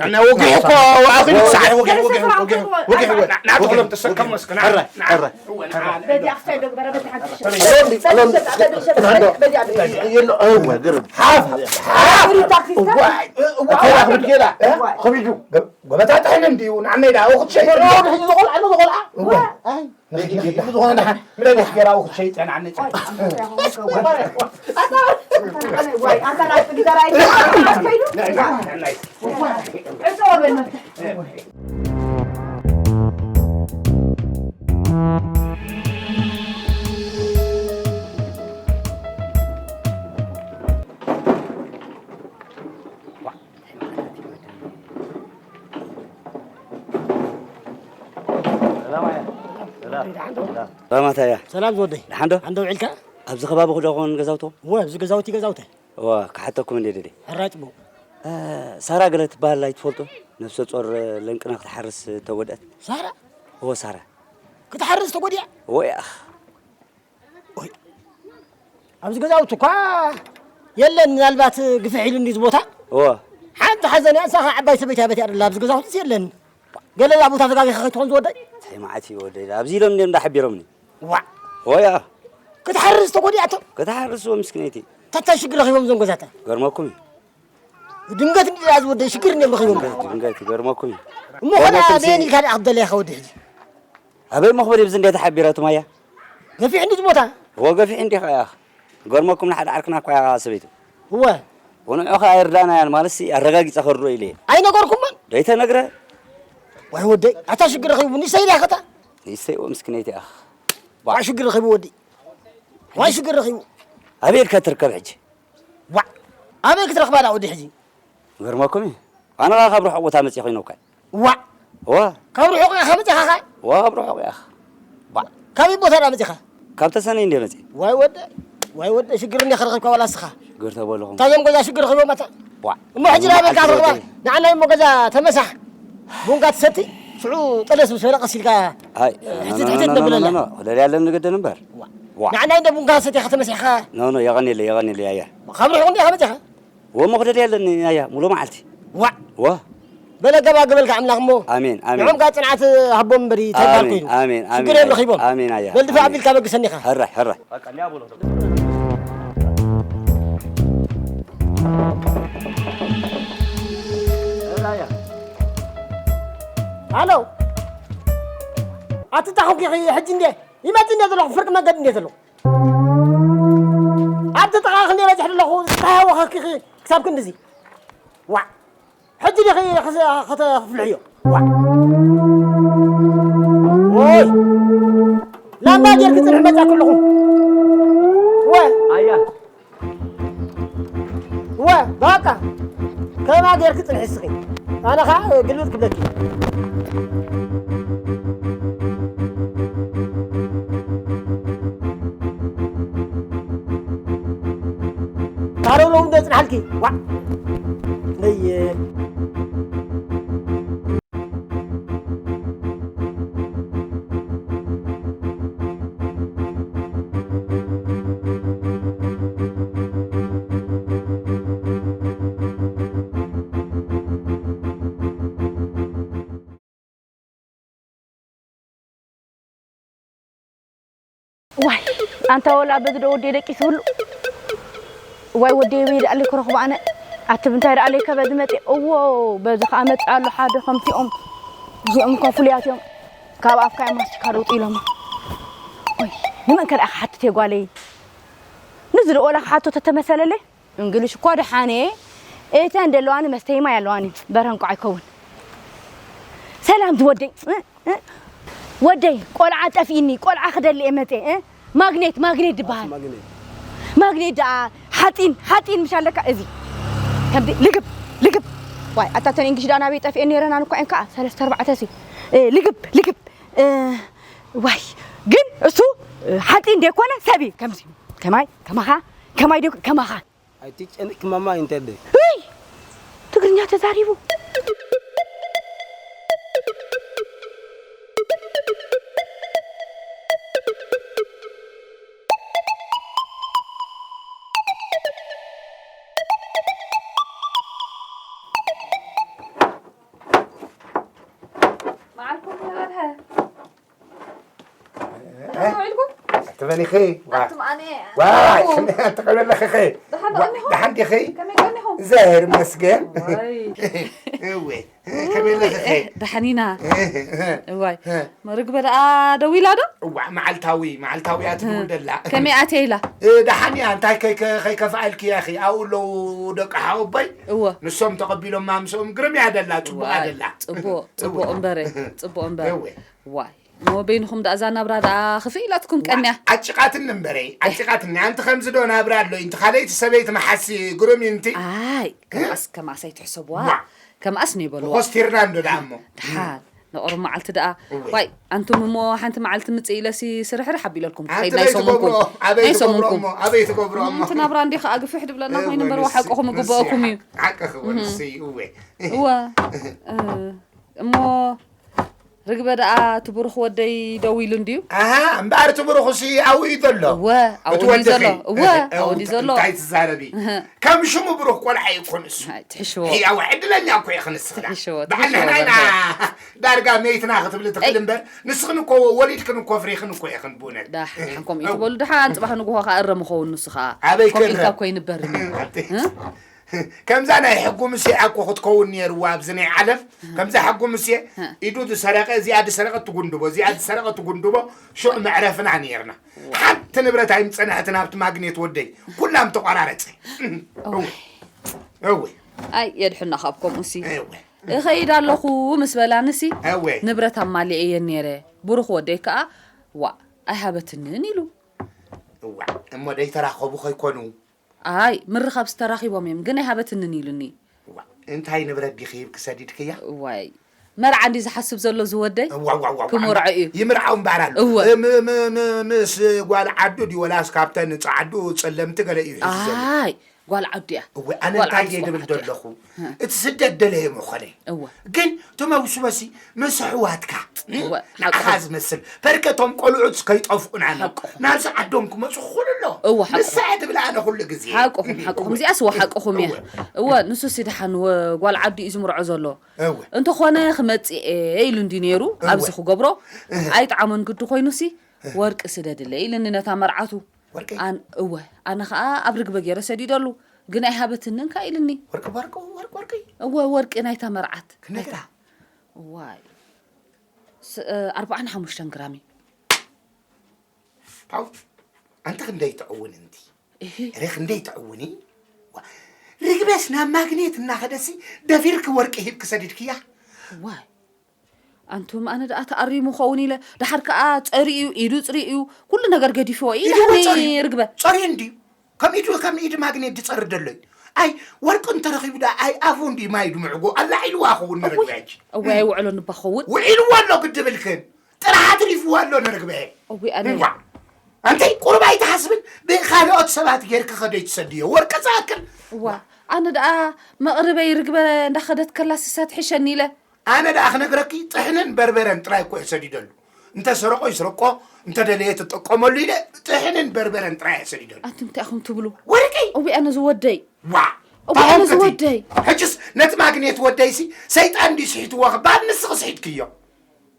ና፣ ና፣ ወጊሑ እኮ ኣኺሉ ክሳዕ። ወጊሑ፣ ወጊሑ፣ ወጊሑ፣ ወጊሑ፣ ወጊሑ። ና፣ ና፣ ተኽሎም ተሰከሞ እስከ፣ ና፣ ሕራይ፣ ና። ሕራይ። እወ፣ ና። በዚኣ ክሳይ ዶ ግበረ፣ በዚኣ ሓንቲ ሎሚ፣ ሎሚ፣ በዚኣ፣ በዚኣ፣ በዚኣ። የሎ፣ እወ፣ ግርም። ሓፍ፣ ሓፍ። እወ፣ እወ፣ እወ፣ ከቢዱ። ገ-፣ ገበታ ጥሕኒ እንድዩ፣ ንዓነይ ደኣ፣ እወ፣ ክትሸይጥ። ሕጂ ዝቖልዓ፣ ሕጂ ዝቖልዓ። እወ። ኣይ። ዝኾነ ደሓን ምለለሽ ገይራ ውኽድ ሸይጠን ኣነ። ሰላም ኣያ። ሰላም። ሰላም ኣታ ኣያ። ሰላም ዝወደይ። ደሓን ዶ? ደሓን ዶ ውዒልካ? ኣብዚ ከባቢ ክዶ ኾን ገዛውቶም? እወ፣ ኣብዚ ገዛውቲ ገዛውተ። እወ፣ ክሓተኩም እንደ ደደ። ሕራይ ጽቡቕ። እ፣ ሳራ ገለ ትበሃል ኣይትፈልጡ? ነፍሰ ጾር ለንቅና ክትሓርስ ተወድአት። ሳራ? እወ፣ ሳራ። ክትሓርስ ተጎዲኣ? እወ፣ ያኽ። ኦይ፣ ኣብዚ ገዛውቲ እኳ የለን፣ ምናልባት ግፍሕ ኢሉ እንዲ እዚ ቦታ። እወ። ሓንቲ ሓዘን እያ፣ ንሳ ኸዓ ዓባይ ሰበይቲ ኣበትያ ደላ፣ ኣብዚ ገዛውትስ የለን። ገለ እዛ ቦታ ተጋጊኻ ከይትኾን ዝወደይ? እንታይ መዓት እዩ ወደይ? ኣብዚ ኢሎም እንድዮም እንዳሓቢሮምኒ። ዋዕ። እወ፣ ያ። ክትሓርስ ተጎዲኣቶም? ክትሓርስ እወ፣ ምስኪነይቲ። እንታይ ሽግር ረኺቦም እዞም ገዛታ? ገርመኩም እዩ። ድንገት እንድያ ዝወደይ ሽግር እንድዮም ረኺቦም። ድንገት፣ ድንገት፣ ገርመኩም እዩ። እሞ ኸዳ ገርመኩም ሲ- በየን ኢልካ ደኣ ክትደለያ ኸ ወዲ ሕጂ? ኣበይ መኽበሪ ብዚ እንዴት ሓቢራቱም ኣያ? ገፊሕ እንዲ ዝሞታ? እወ፣ ገፊሕ እንዲኻ ያኽ። ገርመኩም ንሓደ ዓርክና እኳ እያ ሰበይቱ። እወ። ወንዑ ኸ ኣይርዳእናያን ማለትሲ ኣረጋጊጸ ከርድኦ ኢለ እየ። ኣይነገርኩሞን? ደይተነግረ? ዋይ ወደይ፣ ኣታ ሽግር ረኺቡ፣ ንሰይ ድያ ኸታ? ንሰይ እወ ምስኪነይቲ ያኽ። ዋይ ሽግር ረኺቡ ወዲ። ዋይ ሽግር ረኺቡ። ኣበይ ኢልካ ትርከብ ሕጂ? ዋዕ! ኣበይ ክትረኽባ ደኣ ወዲ ሕጂ? ገርመኩም እዩ። ኣነ ኸኣ ካብ ርሑቕ ቦታ መጺእ ኮይነውካ። ዋዕ! እዋ። ካብ ርሑቕ ኢኻ መጺኻ ኸኣ? እዋ፣ ካብ ርሑቕ እያ። ዋዕ! ካበይ ቦታ ደኣ መጺኻ? ካብ ተሰነይ እንድየ መጺእ። ዋይ ወደ፣ ዋይ ወደ፣ ሽግር እንድያ ከረኸብካ ዋላ እስኻ? ሽግር ተበልኹም። እንታይ እዮም ገዛ ሽግር ረኺቦም ኣታ? ዋዕ! እሞ ሕጂ ናበይ ኢልካ ትረኽባ? ንዓናይ እሞ ገዛ ተመሳሕ። ቡንካ ትሰቲ፣ ሽዑ ጠለስ ምስ በለ ቀስ ኢልካ ኣይ፣ ሕጂ ኖ፣ ኖ፣ ትሕተት ኖ፣ ኖ፣ ነብለላ። ኖ፣ ኖ። ደልያ ኣለኒ ግድን እምበር። ዋዕ! ዋዕ! ንዓናይ እንደ ቡንካ ሰቲኻ ተመሲሕኻ? ኖ፣ ኖ፣ የቐንየለይ፣ የቐንየለይ፣ ኣያ። ካብ ርሑቕ እንዲኻ መጺኻ? ወ መኽደድ የለኒ ኣያ፣ ሙሉ መዓልቲ። ዋዕ! ወ። በለ ገባ ገበልካ ኣምላኽ እሞ። ኣሜን፣ ኣሜን። ንዖም ከኣ ጽንዓት ሃቦም እምበሪ፣ እንታይ በሃል ኣሜን፣ ኮይኑ? ኣሜን፣ ሽግር ኣሜን፣ እዮም ኣያ። ረኺቦም። ኣሜን፣ ኣያ። በል ድፋዕ ኣሜን። ኣቢልካ በግሰኒ ኢኻ። ሕራይ፣ ሕራይ። ሃሎ። ኣቲ እንታይ ኮንኪ ኢኺ ሕጂ እንዴ? ይመጽእ እንዴ ዘለኹ፣ ፍርቂ መንገዲ እንዴ ዘለኹ? ኣብቲ ጥቓ ክንደይ በጺሐ ዘለኹ፣ እንታይ ኣወኸኪ ክሳብ ክንድዚ? ዋዕ! ሕጂ ዲኺ ክስ-፣ ከተፍልሕዮ? ዋዕ! ኦይ! ላምባ ጌርኪ ጽንሒ መጻ ከለኹ። ወ-፣ ኣያ። ወ-፣ በቃ። ከማ ጌርኪ ጽንሒ እስኺ። ኣነ ኸኣ ግልብጥ ክብለኪ። ካሮሎ እውን ዶ ጽንሓልኪ? ዋ። ነየ። ዋይ፣ ኣንታ ወላ በዚ ዶ ወዲ ደቂስ ብሉ። ዋይ፣ ወዲ ይበይ ደኣለይ ክረኽቦ ኣነ። ኣቲ ብንታይ ደኣለይ ከበዚ መጤ። እዎ፣ በዚ ኸኣ መጽእ ኣሎ ሓደ ከምቲኦም። እዚኦም እኳ ፍሉያት እዮም። ካብ ኣፍካ እዮም ማስቲካ ርውጥ ኢሎም። ኦይ፣ ንመን ከ ደኣ ክሓትት እየ ጓለይ? ንዚ ዶ ወላ ክሓቶ ተተመሰለለይ? እንግሊሽ እኳ ደሓነ። እተን ደለዋኒ መስተይ ማይ ኣለዋኒ። በረንቋ ኣይከውን። ሰላም ዝወደይ። እ? እ? ወደይ፣ ቆልዓ ጠፊእኒ፣ ቆልዓ ክደሊ እየ መጤ፣ እ? ማግኔት፣ ማግኔት ዝበሃል። ማግኔት። ማግኔት ደኣ፣ ሓጺን፣ ሓጺን ምሽ ኣለካ፣ እዚ። ከምዚ፣ ልግብ፣ ልግብ። ዋይ፣ ኣታ ተን እንግሊሽ ደኣ ናበይ ጠፊኤን ነይረን፣ ኣነ እኳ እየን ከኣ፣ ሰለስተ ኣርባዕተ ሲ። እ፣ ልግብ፣ ልግብ። እ፣ ዋይ፣ ግን እሱ፣ እ፣ ሓጺን ደይኮነ ሰብ እዩ፣ ከምዚ። ከማይ፣ ከማኻ፣ ከማይ ደይኮ-፣ ከማኻ። ኣይትጨነቂ ማማ፣ ኢንተርደ። እይ! ትግርኛ ተዛሪቡ። መዓልኩም ይበርሀ። ደሓን ውዒልኩም? ኣትበኒ ኸይ? ዋ። ኣቱም ኣነ። ዋይ፣ ኣቱ። ከመይ ኣትቀበለኺ ኸይ? ደሓን ዋ፣ ዶ እኒኹም? ደሓን ዲኺ? ከመይ ቀኒኹም? ዘሄር መስገን። ዋይ። እወ፣ ከመይ ኣለኺ ኸይ? ደሓን ኢና። እዋይ። መርግበ ደኣ ደዊላ ዶ? እዋ፣ መዓልታዊ፣ መዓልታዊ እያ ትድውል ደላ። ከመይ ኣትየ ኢላ? እ፣ ደሓን እያ፣ እንታይ ከይ-፣ ከ-፣ ከይከፍኣልኪ እያ ኸይ? ኣብኡ ኣለዉ ደቂ ሓወቦይ። እወ። ንሶም ተቐቢሎም ማምስኦም ግርም እያ ደላ፣ ጽቡቕ እያ ዋይ፣ ደላ። ጽቡቕ፣ ጽቡቕ እወ። እምበረ፣ ጽቡቕ እምበረ። እወ። ዋይ። እሞ በይንኹም ደኣ እዛ ናብራ ደኣ ክፍእ ኢላትኩም ቀንያ። ዓጭቃትኒ እምበረይ፣ ዓጭቃትኒ። ኣንቲ ከምዚ ዶ ናብራ ኣሎ? እንቲ ካልኣይቲ ሰበይቲ መሓሲ ግሩም እዩ እንቲ። ኣይ፣ ከማስ፣ ከማስ ኣይትሕሰብዋ። ዋ። ከማስ ነይበልዋ። ኮስቲርና እንዶ ደኣ እሞ። ደሓን፣ ንቕሩብ መዓልቲ ደኣ። እወ። ዋይ፣ ኣንቱም እሞ ሓንቲ መዓልቲ ምጽእ ኢለሲ ስርሕርሕ ኣቢለልኩም ኣንቲ ክኸይድ ናይ ኣበይ ሰሙንኩም። ትገብርኦ? ኣበይ ናይ ትገብርኦ ሰሙንኩም። እሞ? ኣበይ ትገብርኦ እሞ? እሞ፣ እቲ ናብራ እንዲኻ ኣግፍሕ ድብለና እወ፣ ኮይኑ እምበር ንስ-፣ ሓቅኹም ንስ-፣ ይግበኣኩም እዩ። ሓቅኺ እወ፣ እህ። ንስ-፣ እወ። እወ። እ፣ እሞ ርግበ ደኣ እቲ ብሩኽ ወደይ ደዊሉ እንድዩ? ኣሃ፣ እምበኣር እቲ ብሩኽሲ ኣብኡ እዩ ዘሎ። እወ፣ ኣብኡ እቲ ድዩ ዘሎ? ወድኺ። እወ፣ እህ፣ ኣብኡ ድዩ እንታይ ዘሎ? እንታይ ትዛረቢ? እህ። ከም ሽሙ ብሩኽ ቆልዓ ኣይኮን እሱ። ኣይ፣ ትሕሽዎ። ኣይ፣ ኣወ፣ ዕድለኛ እኮ ኢኺ ንስኺ ደኣ። ትሕሽዎ፣ በዓል ትሕሽዎ፣ ንሕና ኢና በርሀ። ዳርጋ መይትና ክትብሊ ትኽእል ኣይ። እምበር፣ ንስኽን እኮ ወሊድክን እኮ ኣፍሪኽን እኮ ኢኽን ብእውነት። ዳሕ፣ እህ፣ ሓንኮም እዩ እው። ትበሉ ደሓን፣ ጽባሕ ንግሆ ኸኣ እረም ኸውን ንሱ ኸኣ። ኣበይ ከምኡ ኢልካ ክእረም? እኮ ኣይንበርን እዩ። ኣቲ። እህ? ከምዛ ናይ ሕጉ ሙሴ እኮ ክትከውን ነይርዋ ኣብዚ ናይ ዓለም። ከምዛ ሕጉ ሙሴ፣ ኢዱ ዝሰረቀ፣ እዚኣ ዝሰረቀት ትጉንድቦ፣ እዚኣ ዝሰረቀት ትጉንድቦ፣ ሽዑ መዕረፍና ነይርና። ሓንቲ ንብረት ኣይምጸንሐትን ኣብቲ ማግኔት ወደይ። ኩላም ተቋራረጸ። እወ። እወ። ኣይ፣ የድሕና ካብ ከምኡሲ። እወ። እኸይድ ኣለኹ ምስ በላንሲ፣ እወ። ንብረት ኣማሊኤ እየ ነይረ። ብሩኽ ወደይ ከኣ፣ ዋእ፣ ኣይሃበትንን ኢሉ። እዋ፣ እሞ ደይተራኸቡ ከይኮኑ? ኣይ፣ ምርኻብስ ተራኺቦም እዮም፣ ግን ኣይሃበትንን ኢሉኒ። እዋ፣ እንታይ ንብረት ዲኺ ሂብኪ ሰዲድክያ? እዋይ፣ መርዓ እንዲ ዝሓስብ ዘሎ ዝወደይ? እዋ፣ እዋ፣ እዋ፣ ክምርዖ እዩ። ይምርዓው እምበኣር ኣሎ። እወ። እ፣ ም-፣ ም-፣ ም-፣ ምስ ጓል ዓዱ ድዩ ወላስ ካብተን ጸዓዱ ጸለምቲ ገለ እዩ ሒዙ ዘሎ? ኣይ፣ ጓል ዓዱ እያ። እወ፣ ኣነ ጓል እንታይ ዓዱ እየ ዝብል ጽቡቕ ዓዱ እያ። ዘለኹ? እ። እቲ ስደት ደለየ መኾነ። እወ። ግን እቶም ኣብ ሱበሲ ምስ ኣሕዋትካ፣ እወ፣ ንዓኻ ሓቅኹም። ዝመስል፣ በርከቶም ቆልዑት ከይጠፍኡና ነው። ሓቅኹም። ናብዚ ዓዶም ክመጹ ክኽእሉ ኣለዎም። እወ፣ ሓቅኹም። ንስኻ ትብል ኣነ ኩሉ ግዜ። ሓቅኹም፣ ሓቅኹም። እዚኣስ እወ ሓቅኹም እያ። እወ። እወ፣ ንሱሲ ደሓን ወ-፣ ጓል ዓዲ እዩ ዝምርዖ ዘሎ። እወ። እንተኾነ ክመጽእ እየ ኢሉ እንዲ ነይሩ፣ እወ። ኣብዚ ክገብሮ እህ። ኣይጠዓሞን ግዲ ኮይኑሲ፣ እህ። ወርቂ ስደድለይ ኢልኒ ነታ መርዓቱ። ወርቂ? ኣን-፣ እወ፣ ኣነ ኸኣ ኣብ ርግበ ገይረ ሰዲደሉ፣ ግን ኣይሃበትንን ከኣ ኢልኒ። ወርቂ፣ ወርቂ፣ ወርቂ፣ ወርቂ? እወ፣ ወርቂ ናይታ መርዓት። ክንደይ ናይታ? ግራ? እዋይ። ስ-፣ እ፣ ኣርብዓን ሓሙሽተን ግራም እዩ። ፓው፣ ኣንቲ ክንደይ ትዕውኒ እንቲ? እሂ። ሬ ክንደይ ትዕውኒ? ዋ፣ ርግበስ ናብ ማግኔት እናኸደሲ ደፊርኪ ወርቂ ሂብኪ ሰዲድክያ? ዋይ። ኣንቱም ኣነ ደኣ ተኣሪሙ ኸውን ኢለ፣ ደሓር ከኣ ጸሪኡ፣ ኢዱ ጽሪኡ፣ ኩሉ ነገር ገዲፍዎ እዩ ኢሉ ኢሉ ሃኒ ጸሪኡ። ርግበ። ጸሪኡ እንድዩ። ከም ኢዱ፣ ከም ኢድ ማግኔት ዝጸሪ ደሎ እዩ። ኣይ፣ ወርቂ እንተረኺቡ ደኣ ኣይ ኣፉ እንድዩ ማይ ድምዕጎ። ኣላዒልዋ ኸውን ንርግበ ሕጂ። እወ፣ ኣይውዕሎን እባ ኸውን። ውዒልዎ ኣሎ ግዲ ብልክን። ጥራሕ ኣትሪፍዎ ኣሎ ንርግበ። እወ፣ ኣነ እዋ። ኣንተይ ቁሩብ ኣይትሓስብን? ብኻልኦት ሰባት ጌርኪ ከደይ ትሰድዮ። ወርቂ ዝኣክል። እዋ፣ ኣነ ደኣ መቕርበይ ርግበ እንዳኸደት ከላስ እሳ ትሕሸኒ ኢለ። ኣነ ደኣ ክነግረኪ፣ ጥሕንን በርበረን ጥራይ እኮ እየ ሰዲደሉ። እንተ ሰረቆ ይስረቆ፣ እንተ ደለየ ትጠቀመሉ ኢለ፣ ጥሕንን በርበረን ጥራይ እየ ሰዲደሉ። ኣንቱም እንታይ ኢኹም ትብሉ? ወርቂ! እዊ ኣነ ዝወደይ። ዋ! እዊ ኣነ ተኾንክቲ። ዝወደይ። ሕጅስ ነቲ ማግኔት ወደይሲ፣ ሰይጣን ድዩ ስሒትዎ ክበሃል ንስኺ ስሒትክዮ።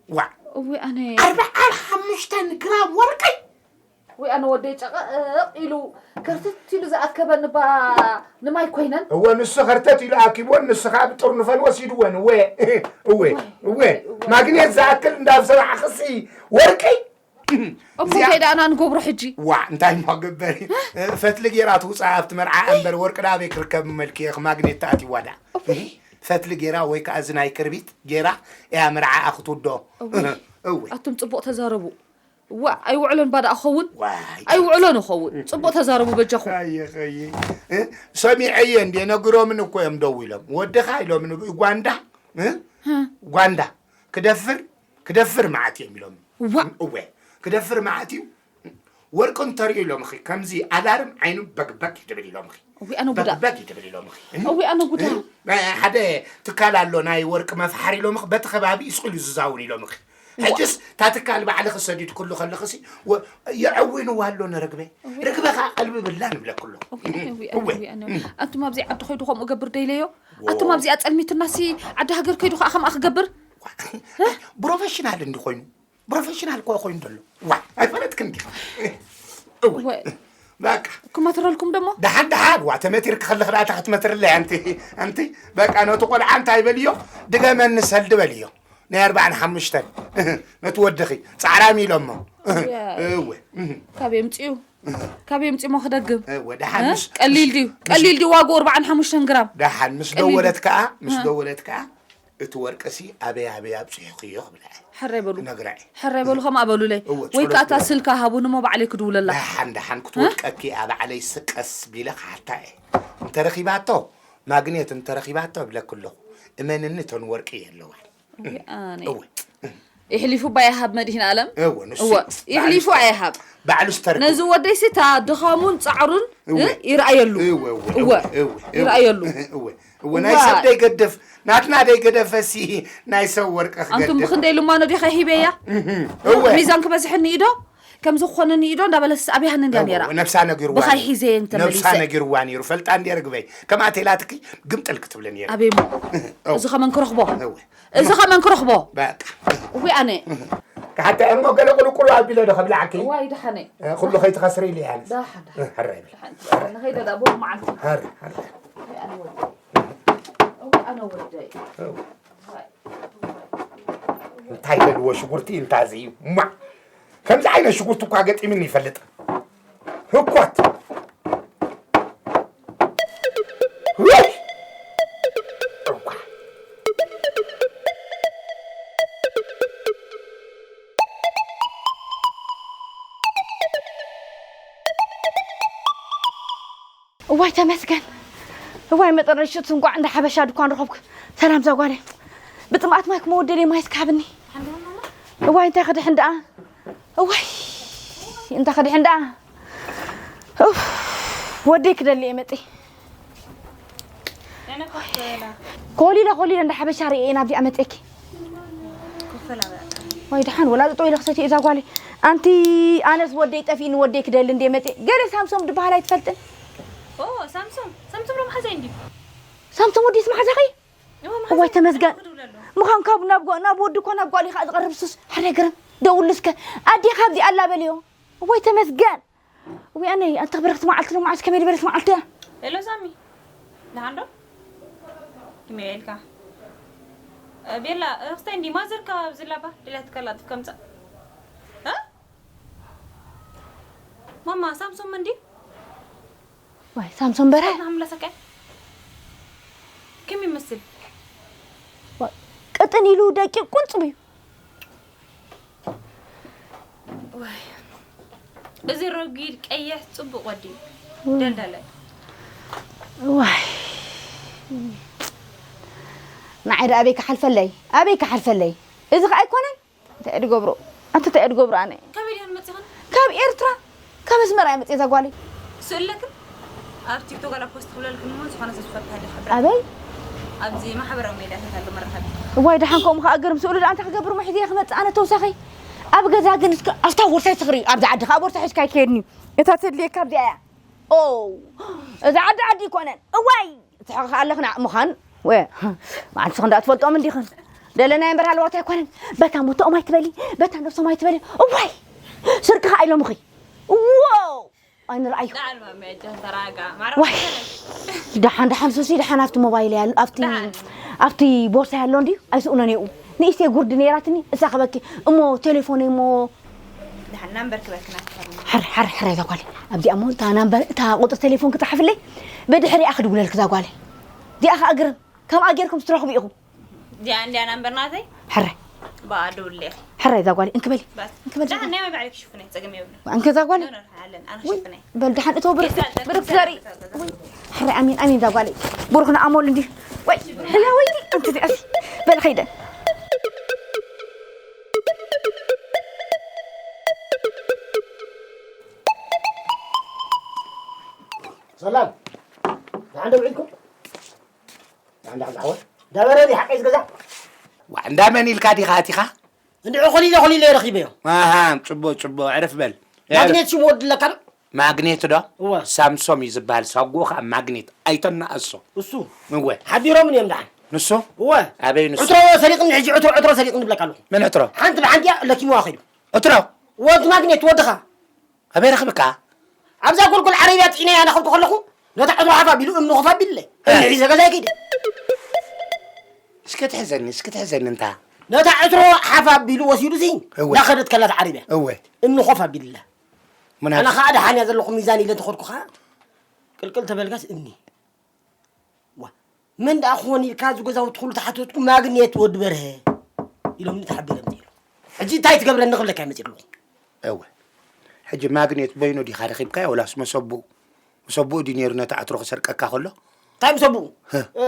ዋ! እዊ ኣነ ኣርብዓን ሓሙሽተን ግራም ወርቂ! ወይ ኣነ ወደይ ጨቐቕ ኢሉ ከርተት ኢሉ ዝኣከበኒ ባ ንማይ ኮይነን። እወ፣ ንሱ ኸርተት ኢሉ ኣኪብወን፣ ንሱ ኸኣ ብጥርኑፈን ወሲድወን። እወ፣ እወ፣ እወ፣ እወ። እወ። ማግኔት ዝኣክል እንዳሰማዕኽሲ ወርቂ። እሞ እዚኣ እንታይ ደኣ ንገብሮ ሕጂ? ዋ፣ እንታይ እሞ ግበሪ? ፈትሊ ጌራ ትውጻእ ኣብቲ መርዓ እምበር ወርቂ ደኣ ኣበይ ክርከብ መልክዕ ማግኔት ተኣትይዋ ደኣ። እወ። ፈትሊ ጌራ ወይ ከኣ እዚ ናይ ክርቢት ጌራ እያ መርዓኣ ክትውድኦ። እወ። እወ። ኣቱም ጽቡቕ ተዛረቡ። ዋ፣ ኣይውዕሎን ባ ደኣ ክኸውን? ዋይ። ኣይውዕሎን ይኸውን። ጽቡቕ ተዛረቡ በጃኹም። ኣየ ኸየ። እ? ሰሚዐየ እንዴ ነግሮምን እኮ እዮም ደው ኢሎም። ወድኻ ኢሎምን ጓንዳ? እ? እ? ጓንዳ። ክደፍር፣ ክደፍር መዓት እዮም ኢሎም። ዋ። እወ። ክደፍር መዓት እዩ። ወርቂ እንተሪኡ ኢሎምኺ። ከምዚ ኣላርም ዓይኑ በግበግ ይድብል ኢሎምኺ። እዊ ኣነ ጉዳ። በግበግ ይድብል ኢሎምኺ። እዊ ኣነ ጉዳ። እ? ሓደ ትካል ኣሎ ናይ ወርቂ መፍሓር ኢሎምኺ። በቲ ከባቢ ይስቁል እዩ ዝዛውን ኢሎምኺ። እዋ። ሕጅስ እታ ትካል ባዕልኺ ሰዲድክሉ ከለኽሲ ወ-፣ የዕዊንዋ ኣሎ ንርግበ። እዊ። ርግበ ኸዓ ቀልቢ ብላ ንብለክሎ። እዊ፣ እዊ፣ እወ። እዊ፣ ኣነ። ኣቱም ኣብዚ ዓዲ ኸይዱ ከምኡ ገብር ደይለዮ? ዎ። ኣቱም ኣብዚኣ ጸልሚትናሲ ዓዲ ሃገር ከይዱ ኸዓ ከምኣ ክገብር? ፕሮፌሽናል እንዲ ኾይኑ። ፕሮፌሽናል እኮ ኮይኑ ዘሎ። ዋ፣ ኣይፈለጥክን ዲኻ? እወ። እወ። በቃ። ክመትረልኩም ደሞ? ደሓን፣ ደሓን። ዋ፣ ተመቲርክ ከለኽ ደኣ እታ ክትመትርለይ ኣንቲ፣ ኣንቲ። በቃ፣ ነቲ ቆልዓ እንታይ በልዮ? ድገመኒ ሰልዲ በልዮ። ናይ ኣርባዓን ሓሙሽተን። ነቲ ወድኺ። ጻዕራም ኢሎሞ። ያ። እወ። ካብ የምጽኡ? ካብ የምጽሞ ክደግም? እወ፣ ደሓን እ? ምስ-፣ ቀሊል ድዩ? ምስ-፣ ቀሊል ድዩ ዋግኡ ኣርባዓን ሓሙሽተን ግራም? ደሓን ምስ ቀሊል። ደወለት ከኣ፣ ምስ እ። ደወለት ከኣ፣ እቲ ወርቅሲ ኣበይ ኣበይ ኣብጺሑኽዮ ክብላ እየ። ሕራይ በሉ። ነግራ እየ። ሕራይ በሉ፣ ከምኣ በሉለይ። እወ፣ ወይ ጸሎት ከኣ እታ ግበሪ። ስልካ ሃቡኒ እሞ ባዕለይ ክድውለላ። ደሓን፣ ደሓን፣ እ? ክትወድቀኪ እያ፣ ባዕለይ ስቀስ ቢለ ክሓታ እየ። እንተረኺባቶ፣ ማግኔት እንተረኺባቶ እብለኪ ኣለኹ። እመንኒ፣ እተን ወርቂ የለዋን። እወ፣ ኣነ። እወ። ይሕሊፉ እባ ይሃብ መድህን ኣለም። እወ፣ ንሱ እወ፣ እዩ። ይሕሊፉ ባዕሉ ኣይሃብ። ባዕሉ ዝተርጉም። ነዚ ወደይሲ እታ ድኻሙን ጻዕሩን፣ እወ። እ፣ ይርኣየሉ። እወ፣ እወ፣ እወ፣ እወ፣ እወ። ይርኣየሉ። እወ፣ እወ፣ ናይ እወ። ሰብ ደይገደፍ፣ ናትና ደይገደፈሲ ናይ ሰብ ወርቂ ኣንቱም ክገድፍ። ብኽንደይ ልማኖ ዲኻ ሂበያ? እህ፣ እወ። ሚዛን ክበዝሐኒ እዩ ዶ? ከምዚ ክኾነኒ እዩ ዶ? እንዳበለትስ ኣብያህኒ እንድያ እወ፣ ነይራ። ነብሳ ነጊርዋ ብኻይ ነይሩ። ሒዘ እየ እንተ ነብሳ መሊሰ። ነጊርዋ ነይሩ። ፈልጣ እንድያ ርግበይ። ከምኣ ተይላትኪ ግምጥል ክትብለ ነይሩ። ኣበይ እሞ? እወ። እዚ ኸመን ክረኽቦ? እወ። እዚ ኸመን ክረኽቦ? በቃ። እዊ ኣነ። ክሓታ እሞ ገለ ቁልቁል ኣቢለ ዶ ከብልዓኪ? ዋይ ደሓነ። እ፣ ኩሉ ከይትኸስሪ ኢለ እየ ኣነስ። ደሓን፣ ደሓን። እ፣ ሕራይ በል። ደሓን። ንኸይደ ደኣ ብኡ መዓልቲ። ሕራይ፣ ሕራይ። እዊ ኣነ ወደይ። እዊ ኣነ ወደይ። እዊ። ዋይ። እንታይ ደልዎ ሽጉርቲ እንታይ እዚ እዩ? ማ! ከምዚ ዓይነት ሽጉርቲ እኳ ገጢምኒ ይፈልጥ። ህኮት። ውይ! እኳ። እዋይ ተመስገን። እዋይ መጠረሽት እንኳዕ እንዳ ሓበሻ ድኳን ረኸብኩ። ሰላም ዛጓለይ። ብጥምኣት ማይ ክመወደለይ ማይ እስከ ሃብኒ። እዋይ እንታይ ክድሕን ደኣ። እዋይ እንታይ ክድሕን ደኣ። ኡፍ፣ ወደይ ክደሊ እየ መጤ። ኮሊለ ኮሊለ እንዳ ሓበሻ ርእየ ናብዚኣ መጤኪ። ወይ ደሓን ወላ ጥጦ ኢለ ክሰትዮ እዛ ጓለይ። ኣንቲ ኣነስ ወደይ ጠፊእኒ ወደይ ክደሊ እንደ መጤ። ገለ ሳምሶም ድበሃል ኣይትፈልጥን? ኦ፣ ሳምሶም፣ ሳምሶም ዶ መሓዛይ እንድዩ? ሳምሶም ወዲስ መሓዛኺ? እዎ፣ መሓዛይ እዋይ ተመስገን። ክድውለሉ። ምዃን ካብ ናብ ጓ-፣ ናብ ወዲ እኮ ናብ ጓል ኢኻ ዝቐርብ ሱስ። ሕረ ግርም። ደውሉ እስከ። ኣዴኻ ኣብዚ ኣላ በልዮ። እዋይ ተመስገን። እዋይ ኣነይ፣ ኣንታ ብርኽቲ መዓልቲ ዶ መዓልቲ ከመይ ዝበለት መዓልቲ እያ? ሄሎ ሳሚ። ደሓን ዶ? ከመይ ኢልካ? እ፣ ቤላ፣ እ፣ ክስታይ እንዲ ማዘርካ ኣብዚ ኣላ ባ? ደልያ ትከላጥፍ ከምጻእ። እ? ማማ፣ ሳምሶም እንዲ? ዋይ፣ ሳምሶም በርሀ። ናም ለሰቀ። ከም ይመስል? ዋ፣ ቅጥን ኢሉ ደቂቕ ቁንጽብ እዩ። እዚ ረጒድ ቀይሕ ጽቡቕ ወዲ እዩ። ደልደለ። ዋይ፣ ንዓይ ደኣ ኣበይ ክሓልፈለይ፣ ኣበይ ክሓልፈለይ? እዚ ኸኣ ኣይኮነን። እንታይ እየ ድገብሮ? ኣንቲ እንታይ እየ ድገብሮ ኣነ? ካበይ ድያ መጺኽን? ካብ ኤርትራ፣ ካብ ኣስመራ እየ መጺኤ እዛ ጓለይ። ስእለክን ኣብ ቲክቶክ ኣላ ፖስት ክብለልክን እሞ ዝኾነ ሰብ ዝፈትሓ ድያ ሓብራ? ኣበይ? ኣብዚ ማሕበራዊ ሜድያታት ኣሎ መራኸቢ። እዋይ ደሓን ከምኡ ከኣ ግርም ስእሉ ደኣ እንታይ ክገብር እሞ ሒዘ እየ ክመጽእ ኣነ ተውሳኸይ? ኣብ ገዛ ግን እስከ ኣብታ ቦርሳይ ስኽሪ ኣብዛ ዓዲ ከኣ ቦርሳ ሒዝካ ኣይትከየድን እዩ። እታ ተድልየካ ኣብዚኣ እያ። ኦ እዛ ዓዲ ዓዲ ይኮነን እዋይ ትሕቕኺ ኣለኽን ዓቕምኻን ወ መዓልትኺ እንዳ ትፈልጦም እንዲኽን ደለናዮ እምበር ሃለዋት ኣይኮነን በታ ሞተኦም ኣይትበሊ በታ ነብሶም ኣይትበሊ እዋይ ስርቂ ኸዓ ኢሎምኺ ዎ ኣይንርኣዩ ዳዕል ማሚ ኣጆኺ ተረጋጋ ማራ ዋይ ደሓን ደሓን ሱሲ ደሓን ኣብቲ ሞባይል ያሉ ኣብቲ ኣብቲ ቦርሳ ያሎ እንዲዩ ኣይስኡነን የኡ ንእሽተይ ጉርዲ ነይራትኒ እሳ ክበኪ እሞ ቴሌፎነይ እሞ ደሓን ናምበር ክበክና ትኸኒ ሓር ሓር ሓር እዛ ጓለይ ኣብዚኣ እሞ እታ ናምበር እታ ቁፅሪ ቴሌፎን ክፅሓፍለይ ብድሕሪኣ ክድውለልክ እዛ ጓለይ እዚኣ ከዓ ግርም ከምኣ ጌርኩም ትረኽቡ ኢኹም እዚኣ እንድያ ናምበር ናተይ ሕራይ ብኣ ደውለይ ኢኺ ሕራይ እዛ ጓለይ እንክበሊ ባስ እንክበሊ ደሓን ናይ መባዕልክ ሽፍነይ ፀገም የብሉ እንከዛ ጓለይ ኖ ኖ ኣለና ኣነ ሽፍነይ በል ደሓን እቶ ብርክ ብርክ ዘርኢ ሕራይ ኣሚን ኣሚን እዛ ጓለይ ብሩክ ንኣሞል እንዲ ወይ ሕያ ወይ እንት ዚኣስ በል ኸይደ ሰላም ደሓን ዶ ውዒልኩም? ደሓን ደሓን ዝሓወይ። ዳበረ ድዩ ሓቀይ ዝገዛ? ዋ እንዳ መን ኢልካ ዲኻ ኣቲኻ? እንድዒ ኮሊለ ኮሊለ ረኺበዮ። ኣሃ ጽቡቕ ጽቡቕ ዕርፍ በል። ማግኔት ሽም ወዲ ኣለካ ዶ? ማግኔት ዶ? እወ። ሳምሶም እዩ ዝበሃል ሳጉኡ ኸኣ ማግኔት ኣይተናእሶ። እሱ? እወ። ሓቢሮምን እዮም ደሓን። ንሱ? እወ። ኣበይ ንሱ? ዕትሮ ሰሪቕኒ ሕጂ ዕትሮ ዕትሮ ሰሪቕኒ ይብለካ ኣለኹ። መን ዕትሮ? ሓንቲ ብሓንቲ እያ ለኪምዋ ኸይዱ። ዕትሮ? ወዲ ማግኔት ወድኻ። ኣበይ ረኽብካ? ኣብዛ ጎልጎል ዓረብያ ፂዒነያ እናኸድኩ ከለኹ ነታ ዕትሮ ሓፍ ኣቢሉ እምኒ ኮፍ ኣቢሉለይ። እምኒ ሒዘ ገዛይ ከይደ። እስከ ትሕዘኒ እስኪ ትሕዘኒ እንታ። ነታ ዕትሮ ሓፍ ኣቢሉ ወሲዱሲ እወ። እናኸደት ከላ እታ ዓረብያ እወ። እምኒ ኮፍ ኣቢሉላ። ምናልባት ኣነ ኸዓ ደሓን እያ ዘለኹ ሚዛን ኢለ እንተኸድኩ ኸዓ ቅልቅል ተበልካስ እምኒ። ዋ መን ደኣ ክኾን ኢልካ እዚ ገዛውቲ ኩሉ ተሓተትኩ ማግኔት ወዲ በርሀ ኢሎምኒ ተሓቢረ መፂእ ኣለኹ። ሕጂ እንታይ ትገብረኒ ክብለካ እየ መፂእ ኣለኹ። እወ ሕጂ ማግኔት በይኑ ዲኻ ረኺብካዮ ወላስ መሰብኡ? መሰብኡ ድዩ ነይሩ ነቲ ዕትሮ ክሰርቀካ ከሎ? እንታይ ምሰብኡ? እ፣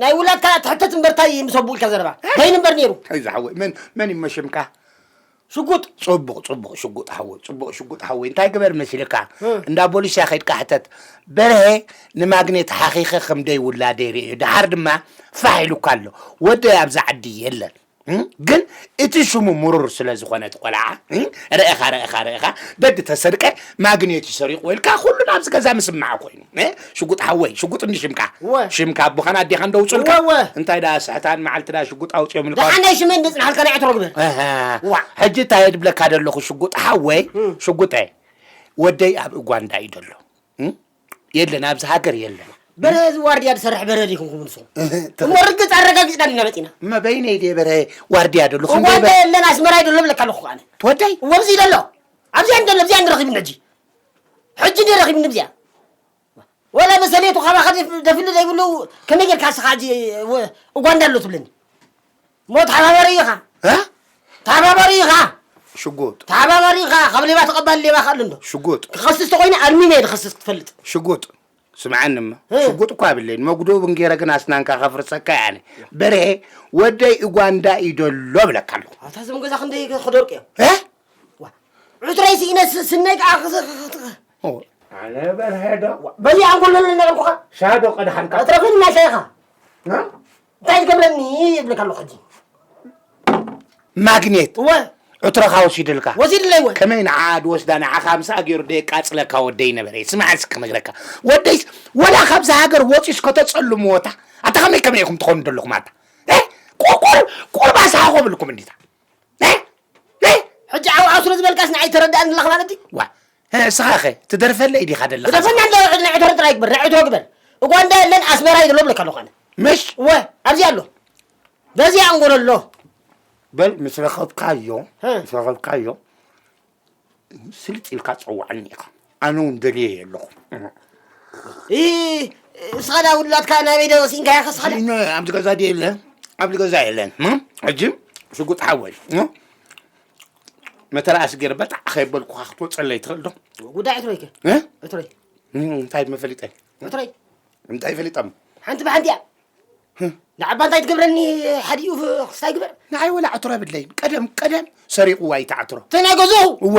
ናይ ውላድካ ትሕተት እምበር እንታይ ምሰብኡ ኢልካ ዘረባ? በይኑ እምበር ነይሩ። እንታይ ዝሓወይ መን መን እዩ መሽምካ? ሽጉጥ። ጽቡቕ ጽቡቕ ሽጉጥ ሓወይ ጽቡቕ ሽጉጥ ሓወይ እንታይ ግበር መሲልካ እ። እንዳ ቦሊስ እያ ከይድካ ሕተት በርሀ ንማግኔት ሓኺኸ ከም ደይ ውላደይ ርእዩ ደሓር ድማ ፋሕ ኢሉካ ኣሎ ወደይ ኣብዛ ዓዲ የለን እ? ግን እቲ ሽሙ ምሩር ስለ ዝኾነ እቲ ቆልዓ እ? ርኢኻ ርኢኻ ርኢኻ በዲ ተሰርቀ ማግኔት እዩ ሰሪቑ ኢልካ ኩሉ ናብዚ ገዛ ምስማዕ ኮይኑ እ? ሽጉጥ ሓወይ ሽጉጥ እንዲ ሽምካ እወ። ሽምካ ኣቦኻን ኣዴኻን ደውጹልካ እወ፣ እወ። እንታይ ደኣ ስሕታን መዓልቲ ደኣ ሽጉጥ ኣውጺኦምልካ ደሓን ናይ ሽመይ እንደ ጽንሓልካ ናይ ዕትሮ ግበር። ኣሃ። ዋ። ሕጂ እንታይ እየ ድብለካ ደለኹ ሽጉጥ ሓወይ እም። ሽጉጠ ወደይ ኣብ እጓንዳ እዩ ደሎ እም? የለን ኣብዚ ሃገር የለን በረ እዚ ዋርድያ ዝሰርሕ በረ ዲኹም ክምልሱ እህ፣ እሞ ርግፅ ኣረጋጊፅና ዲና መፂና እመ በይነይ ድየ በረ ዋርድያ ደሎ እሞ እጓንዳ በረ- የለን ኣስመራ እዩ ደሎ ብለካ ኣለኹ ኣነ ትወደይ እወ ብዚ ደሎ ኣብዚኣ እንደሎ ኣብዚኣ ንረኺብኒ ሕጂ ሕጂ ንረኺብኒ ብዚኣ ወላ መሰሌቱ ካባኻ ደፍ- ደፍሊ ዘይብሉ ከመይ ጌርካ እስኻ ሕጂ ወ- ኡጋንዳ ኣሎ ትብለኒ እሞ ተሓባባሪ ኢኻ እ? ተሓባባሪ ኢኻ ሽጉጥ ተሓባባሪ ኢኻ ካብ ሌባ ተቐባሊ ሌባ ካሉ እንዶ ሽጉጥ ክኸስስ ተኾይነ ኣድሚን እየ ዝኸስስ ክትፈልጥ ሽጉጥ ስምዓኒ እማ እ። ሽጉጥ እኳ ኣብለይን መጉዶ እውን ገይረ ግን ኣስናንካ ከፍርሰካ እየ ኣነ በርሄ ወደይ ኡጋንዳ እዩ ደሎ እብለካ ኣለኹ ኣታ እዞም ገዛ ክንደይ ከደርቁ እዮም እ? ዕትረይ ስኢነ ስነይ ከዓ ኣነ በርሀ ዶ በዚ ኣንጎሎ ዝነበርኩኻ ሻዶ ቀድሓንካ ኣትረፍኒ ናይ ሻይኻ እንታይ ዝገብረኒ ይብለካ ኣለኹ ሕጂ ማግኔት እወ ዕትሮኻ ወሲድልካ ወሲድለይ ወ ከመይ ንዓ ድወስዳ ንዓኻ ምስኣ ገይሩ ደየቃፅለካ ወደይ ነበረ ስማዕ እስኪ ክነግረካ ወደይስ ወላ ካብዛ ሃገር ወፂስ ከተፀልምዎ እታ ኣታ ከመይ ከመይ ኢኹም ትኾኑ ዘለኹም ኣታ ቁርቁር ቁርባ ሳሓ ኮብልኩም እንዲታ ሕጂ ዓውዓው ስለ ዝበልካስ ንዓይ ተረድኣኒ ኣለኻ ማለት ድዩ? ዋ እስኻኸ ትደርፈለይ ዲኻ ደለኻ? ግደፈና እንዶ ናይ ዕትሮ ጥራይ ግበር ናይ ዕትሮ ግበር እጓንዳ የለን ኣስመራ እዩ ዘሎ ብለካ ኣለኹ ኣነ ምሽ እወ ኣብዚ ኣሎ በዚኣ ኣንጎሎ ኣሎ በል ምስ ረኸብካዮ ሀ። ምስ ረኸብካዮ ስልጥ ኢልካ ጸውዓኒ ኢኻ ኣነ እውን ደልየ ኣለኹ ኢ እስኻ ዳ ውላድካ ናበይ ዶ ስኢንካዮ ከስኻ ዳ ኣብዚ ገዛ ድየ የለን ኣብዚ ገዛ የለን እም? ሕጂ ሽጉጥ ሓወይ እም? መተርኣስ ገይረ በጣዕ ከየበልኩኻ ክትወፀለይ ትኽእል ዶ? ጉዳይ ዕትሮይ ከ? እ? ዕትሮይ። እም፣ እንታይ መፈሊጠ? ዕትሮይ። እንታይ ፈሊጠም? ሓንቲ ብሓንቲ እያ። ንዓባ እንታይ ትገብረኒ? ሓዲኡ ፍ-፣ ክስታይ ግበር። ንዓይ ወላ ዕትሮ የብለይን። ቀደም ቀደም ሰሪቑዋ እዩ እቲ ዕትሮ። ተናገዙ። እወ።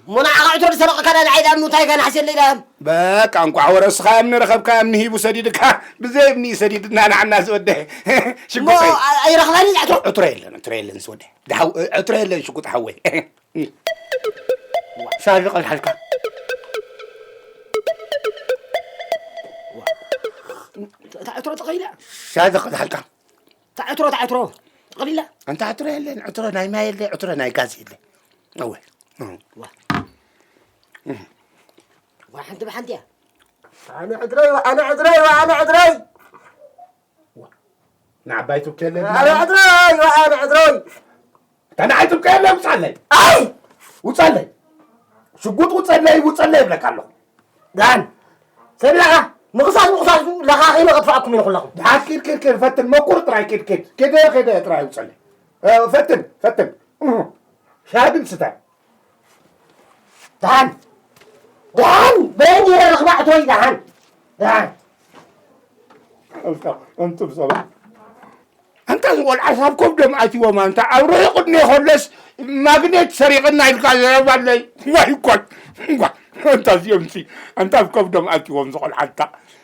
እሞ ንዓኻ ዕትሮ ዝሰረቐካ ንዓይ ደኣ እንታይ ጋና ሓስየለይ ደኣ? በቃ እንቋዕ ወረስኻ እምኒ ረኸብካ፣ እምኒ ሂቡ ሰዲድካ፣ ብዘይ እምኒ እዩ ሰዲድና ንዓና ዝወደ። እሞ ሽጉጠይ። ኣ-፣ ኣይረኽባን እዩ ዕትሮ? ዕትሮ የለን፣ ዕትሮ የለን ዝወደ። ደሓው-፣ ዕትሮ የለን ሽጉጥ ሓወይ። ሻሂ ቀድሓልካ። እታ ዕትሮ ጠቒላ? ሻሂ ቀድሓልካ። እታ ዕትሮ፣ እታ ዕትሮ ጠቒላ? ኣንታ ዕትሮ የለን፣ ዕትሮ ናይ ማይ የለ፣ ዕትሮ ናይ ጋዝ የለ። እወ። ዋ። ዋ፣ ሓንቲ ብሓንቲ እያ። ኣነ ዕትረይ፣ ኣነ ዕትረይ፣ ኣነ ዕትረይ። ንዓባይ ትብከ የለን። ኣነ ዕትረይ፣ ኣነ ዕትረይ። እታ ንዓይ ትብከ የለን፣ ውጻለይ። ኣይ! ውጻለይ። ሽጉጥ ውጸለይ፣ ውጸለይ ይብለካ ኣለኹ። ዳን፣ ሰሚዕኻ? ምኽሳስ ምኽሳስ ለኻኺ መቐጥፋእኩም ኢለ ኩለኹም። ደሓር ኪድ፣ ኪድ፣ ኪድ፣ ፈትን መኩር ጥራይ፣ ኪድ፣ ኪድ። ኪድ፣ ኪድ ጥራይ ውጸለይ። እ፣ ፈትን፣ ፈትን። እህ። ሻሂ ግን ስተ። ደሓን፣ ደሓን፣ በየን ገይረ ረኽባ ዕትሮይ ደሓን፣ ደሓን። ኣንቱም ሰባት። ኣንታ እዚ ቆልዓስ ኣብ ከብዶም ኣትይዎም፣ ኣንታ ኣብ ርሑቕ እድሜ ከሎስ ማግኔት ሰሪቕና ኢልካ ዘረባ ኣለይ። ዋይ ጓል፣ ጓል፣ ኣንታ እዚኦምሲ፣ ኣንታ ኣብ ከብዶም ኣትይዎም እዚ ቆልዓ፣ ኣንታ፣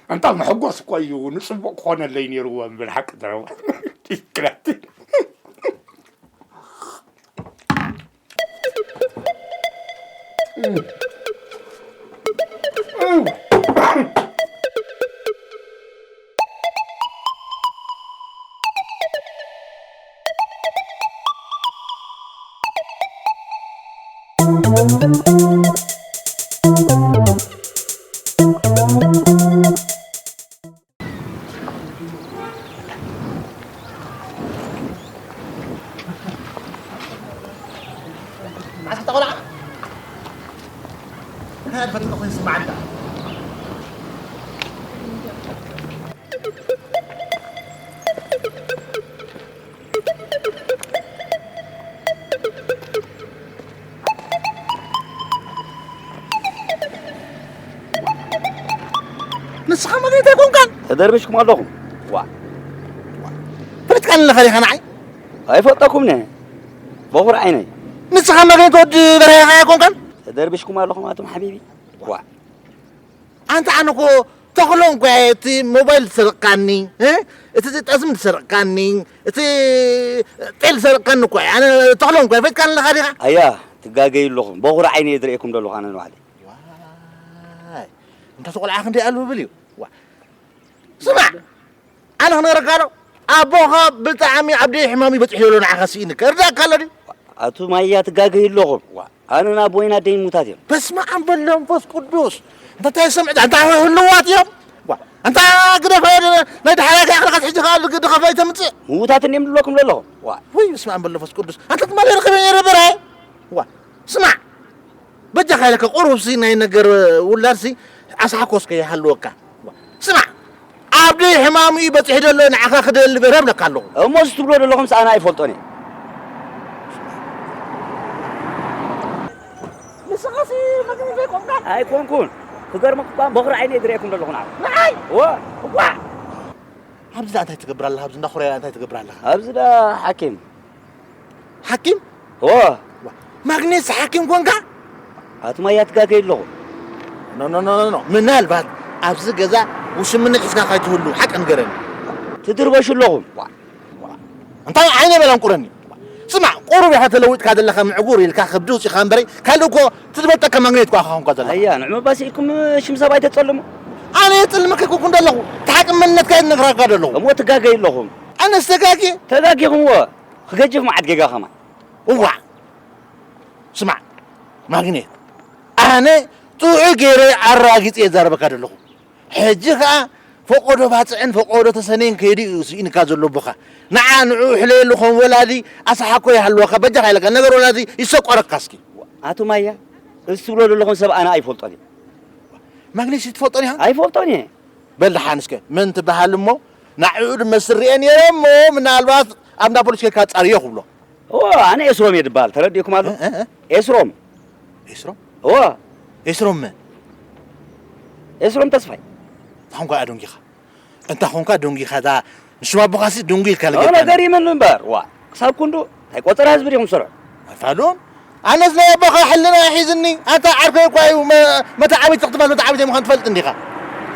ኣንታ መሐጎስ እኮ እዩ፣ ንጽቡቕ ክኾነለይ ነይርዎ እምበር ሓቂ ዘረባ። ዲስክራት። ዓሰርተ ቆልዓ? እንታይ ኣድፈጥጦ ኮይኑ ስማዓካ? ንስኻ መግነት ኣይኮንካን? ተደርቢሽኩም ኣለኹም። ዋ። ዋ። ፈለጥካኒ ኣለኻ ዲኻ ንዓይ? ኣይፈልጠኩምነ። በኹር ዓይነይ። ንስኻ መግነት ወዲ በርሀ ኢኻ ኣይኮንካን? ተደርቢሽኩም ኣለኹም ኣቱም ሓቢቢ። ዋ። ኣንታ ኣነ እኮ ተኽሎ እንኳ እየ እቲ ሞባይል ዝሰረቕካኒ፣ እ? እቲ ጠስሚ ዝሰረቕካኒ፣ እቲ ጤል ዝሰረቕካኒ እኮ እየ። ኣነ ተኽሎ እንኳ እየ። ፈትካኒ ኣለኻ ዲኻ? ኣያ፣ ትጋገዩ ኣለኹም። በኹር ዓይነ እየ ዝርእየኩም ዘለኹ ኣነ ንባዕለይ። ዋይ፣ እንታ እቲ ቆልዓ ክንደይ ኣልብብል እዩ። ዋ። ስማዕ፣ ኣነ ክነግረካ ዶ? ኣቦኻ ብጣዕሚ ኣብ ደይ ሕማም እዩ በፂሑ ዘሎ ንዓኻ ስኢንካ። እርዳእካ ኣሎ ድዩ? ኣቱ ማያ ትጋገዩ ኣለኹም። ዋ፣ ኣነ ናብ ወይን ኣደይ ሙታት እዮም። በስመ ኣብ በሎ መንፈስ ቅዱስ። እንታ እንታይ ሰምዕት፣ እንታ ህልዋት እዮም። ዋ፣ እንታ ግደፋ ናይ ደሓራይ ከይኣኽለካ ሕጂ ከኣ ግዲ ከፋይ ተምጽእ። ምዉታት እንዲም ዝብለኩም ዘለኹም። ዋ። ውይ፣ በስመ ኣብ በሎ መንፈስ ቅዱስ። ኣንታ ትማሊ ረኺበ ነይረ በርሀ። ዋ፣ ስማዕ። በጃኻ ኢለካ ቁሩብሲ ናይ ነገር ውላድሲ ዓሳሕኮስ ከይሃልወካ። ስማዕ፣ ዓብዲ ሕማሙ እዩ በፂሑ ዘሎ፣ ንዓኻ ክደሊ በርሀ እብለካ ኣለኹ። እሞ እዚ ትብሎ ዘለኹምስ ኣነ ኣይፈልጦን እየ። ንስኻሲ መግቢ ዘይኮንካ? ኣይኮንኩን። ክገርመኩም እኳ በኹሪ ዓይነ እየ ዝርእየኩም ዘለኹ ንዓኹም። ንዓይ? እወ። እዋ! ኣብዚ ደኣ እንታይ ትገብር ኣለኻ? ኣብዚ እንዳ ኮርያ እንታይ ትገብር ኣለኻ? ኣብዚ ደኣ ሓኪም። ሓኪም? እወ። ዋ፣ ማግኔትስ ሓኪም ኮንካ? ኣቱም ኣያ ትጋገዩ ኣለኹም። ኖ፣ ኖ፣ ኖ፣ ኖ፣ ኖ። ምናልባት ኣብዚ ገዛ ውሽምነት ሒዝካ ካይትህሉ ሓቂ ንገረኒ። ትድርበሹ ኣለኹም። ዋ፣ ዋ። እንታይ ዓይነ በላን ቁረኒ። ስማዕ፣ ቁሩብ ኢኻ ተለዊጥካ ዘለኻ ምዕጉር ኢልካ ከብዲ ውፂኻ እምበረይ፣ ካልእ እኮ ትዝበልጠካ ማግኔት እኳ ኢኻ ኮንካ ዘለኻ። ኣያ፣ ንዕመባሲ ኢልኩም ሽም ሰብ ኣይተጸልሙ። ኣነ የጸልመካ ኣይኮንኩን ዘለኹ። እቲ ሓቂ መንነትካ እየ ዝነግረካ ዘለኹ። እሞ ትጋገዩ ኣለኹም። ኣነ ዝተጋግየ? ተጋጊኹም እወ። ክገጅፍ መዓት ጌጋ ከማን። እዋእ! ስማዕ፣ ማግኔት፣ ኣነ ጥዑይ ገይረ ኣረጋጊጸ እየ ዝዛረበካ ዘለኹ። ሕጂ ኸኣ ፈቆዶ ባጽዕን ፈቆዶ ተሰነይን ከይዱ እዩ ስኢንካ ዘሎ ኣቦኻ። ንዓ ንዕኡ ሕለየሉ ከም ወላዲ ኣሰሓኮ ይሃልወካ፣ በጃኻ ኢለካ፣ ነገር ወላዲ ይሰቆረካ እስኪ። ኣቶ ማያ፣ እዚ ትብሎ ዘለኹም ሰብ ኣነ ኣይፈልጦን እየ። ማግኔት ትፈልጦን ኢኻ? ኣይፈልጦን እየ። በል ደሓን እስከ፣ መን ትበሃል እሞ? ንዕኡ ድማ ስርኤ ነይረ እሞ፣ ምናልባት ኣብ እንዳ ፖሊስ ኬድካ ኣጻርዮ ክብሎ። ኦ፣ ኣነ ኤስሮም እየ ድበሃል። ተረዲእኩም ኣሎ? እ፣ እ፣ እ? ኤስሮም። ኤስሮም? ኦ። ኤስሮም መን? ኤስሮም ተስፋይ። ታንኳ ኣዶንጊኻ። እንታ ኾንካ ዶንጊኻ፣ እታ ንሽም ኣቦኻሲ ዶንጊ ኢልካ ኦ፣ ለገጣ። ነገር ይመን እምበር። ዋ፣ ክሳብ ክንዱ እንታይ ቆጸራ ህዝቢ ዲኹም ትሰርሑ? ኣይፋሉን። ኣነስ ናይ ኣቦኻ ሕልና ሒዝኒ። ኣታ ዓርከይ እኳ እዩ፣ መ-፣ መተዓቢት ትኽትባት መተዓቢት ምዃን ትፈልጥ እንዲኻ።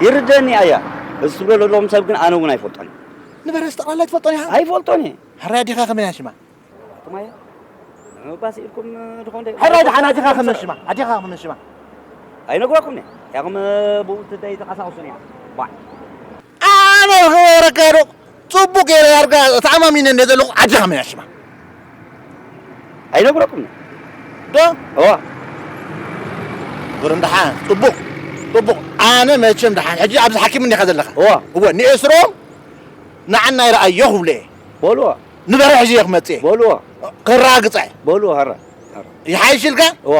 ይርደኒ ኣያ። እዚ ትብሎ ዘለኹም ሰብ ግን ኣነ እውን ኣይፈልጦን። ንበረስ ጠቕላላ ትፈልጦን ኢኻ? ኣይፈልጦን እየ። ሕራይ ኣዴኻ ከመይ እያ ሽማ? ኣቱማየ፣ ንምባስ ኢልኩም ድኾን ደ-፣ ሕራይ ደሓን ኣዴኻ ከመይ ሽማ? ኣዴኻ ከመይ ሽማ? ኣይነግረኩም እየ። ያኹም ብኡ ትደይ ተንቀሳቕሱን እያ። ባ። ኣነ ክበረካ ዶ? ጽቡቅ ገይረ ዳርጋ ተኣማሚነ እንደ ዘለኹ ኣዴኻ ከመይ እያ ሽማ? ኣይነግረኩም እየ። ዶ? እዋ። ግርም ደሓን፣ ጽቡቅ፣ ጽቡቅ። ኣነ መቸም ደሓን፣ ሕጂ ኣብዚ ሓኪም እንዲኻ ዘለኻ። እዋ። እወ፣ ንኤስሮም ንዓና ይረኣዮ ክብሎ እየ። በልዎ። ንበረ ሕጂ እየ ክመጽእ እየ። በልዎ። ከረጋግጸ እየ። በልዎ፣ ሀረ፣ ሀረ። ይሓይሽ ኢልካ? እዋ።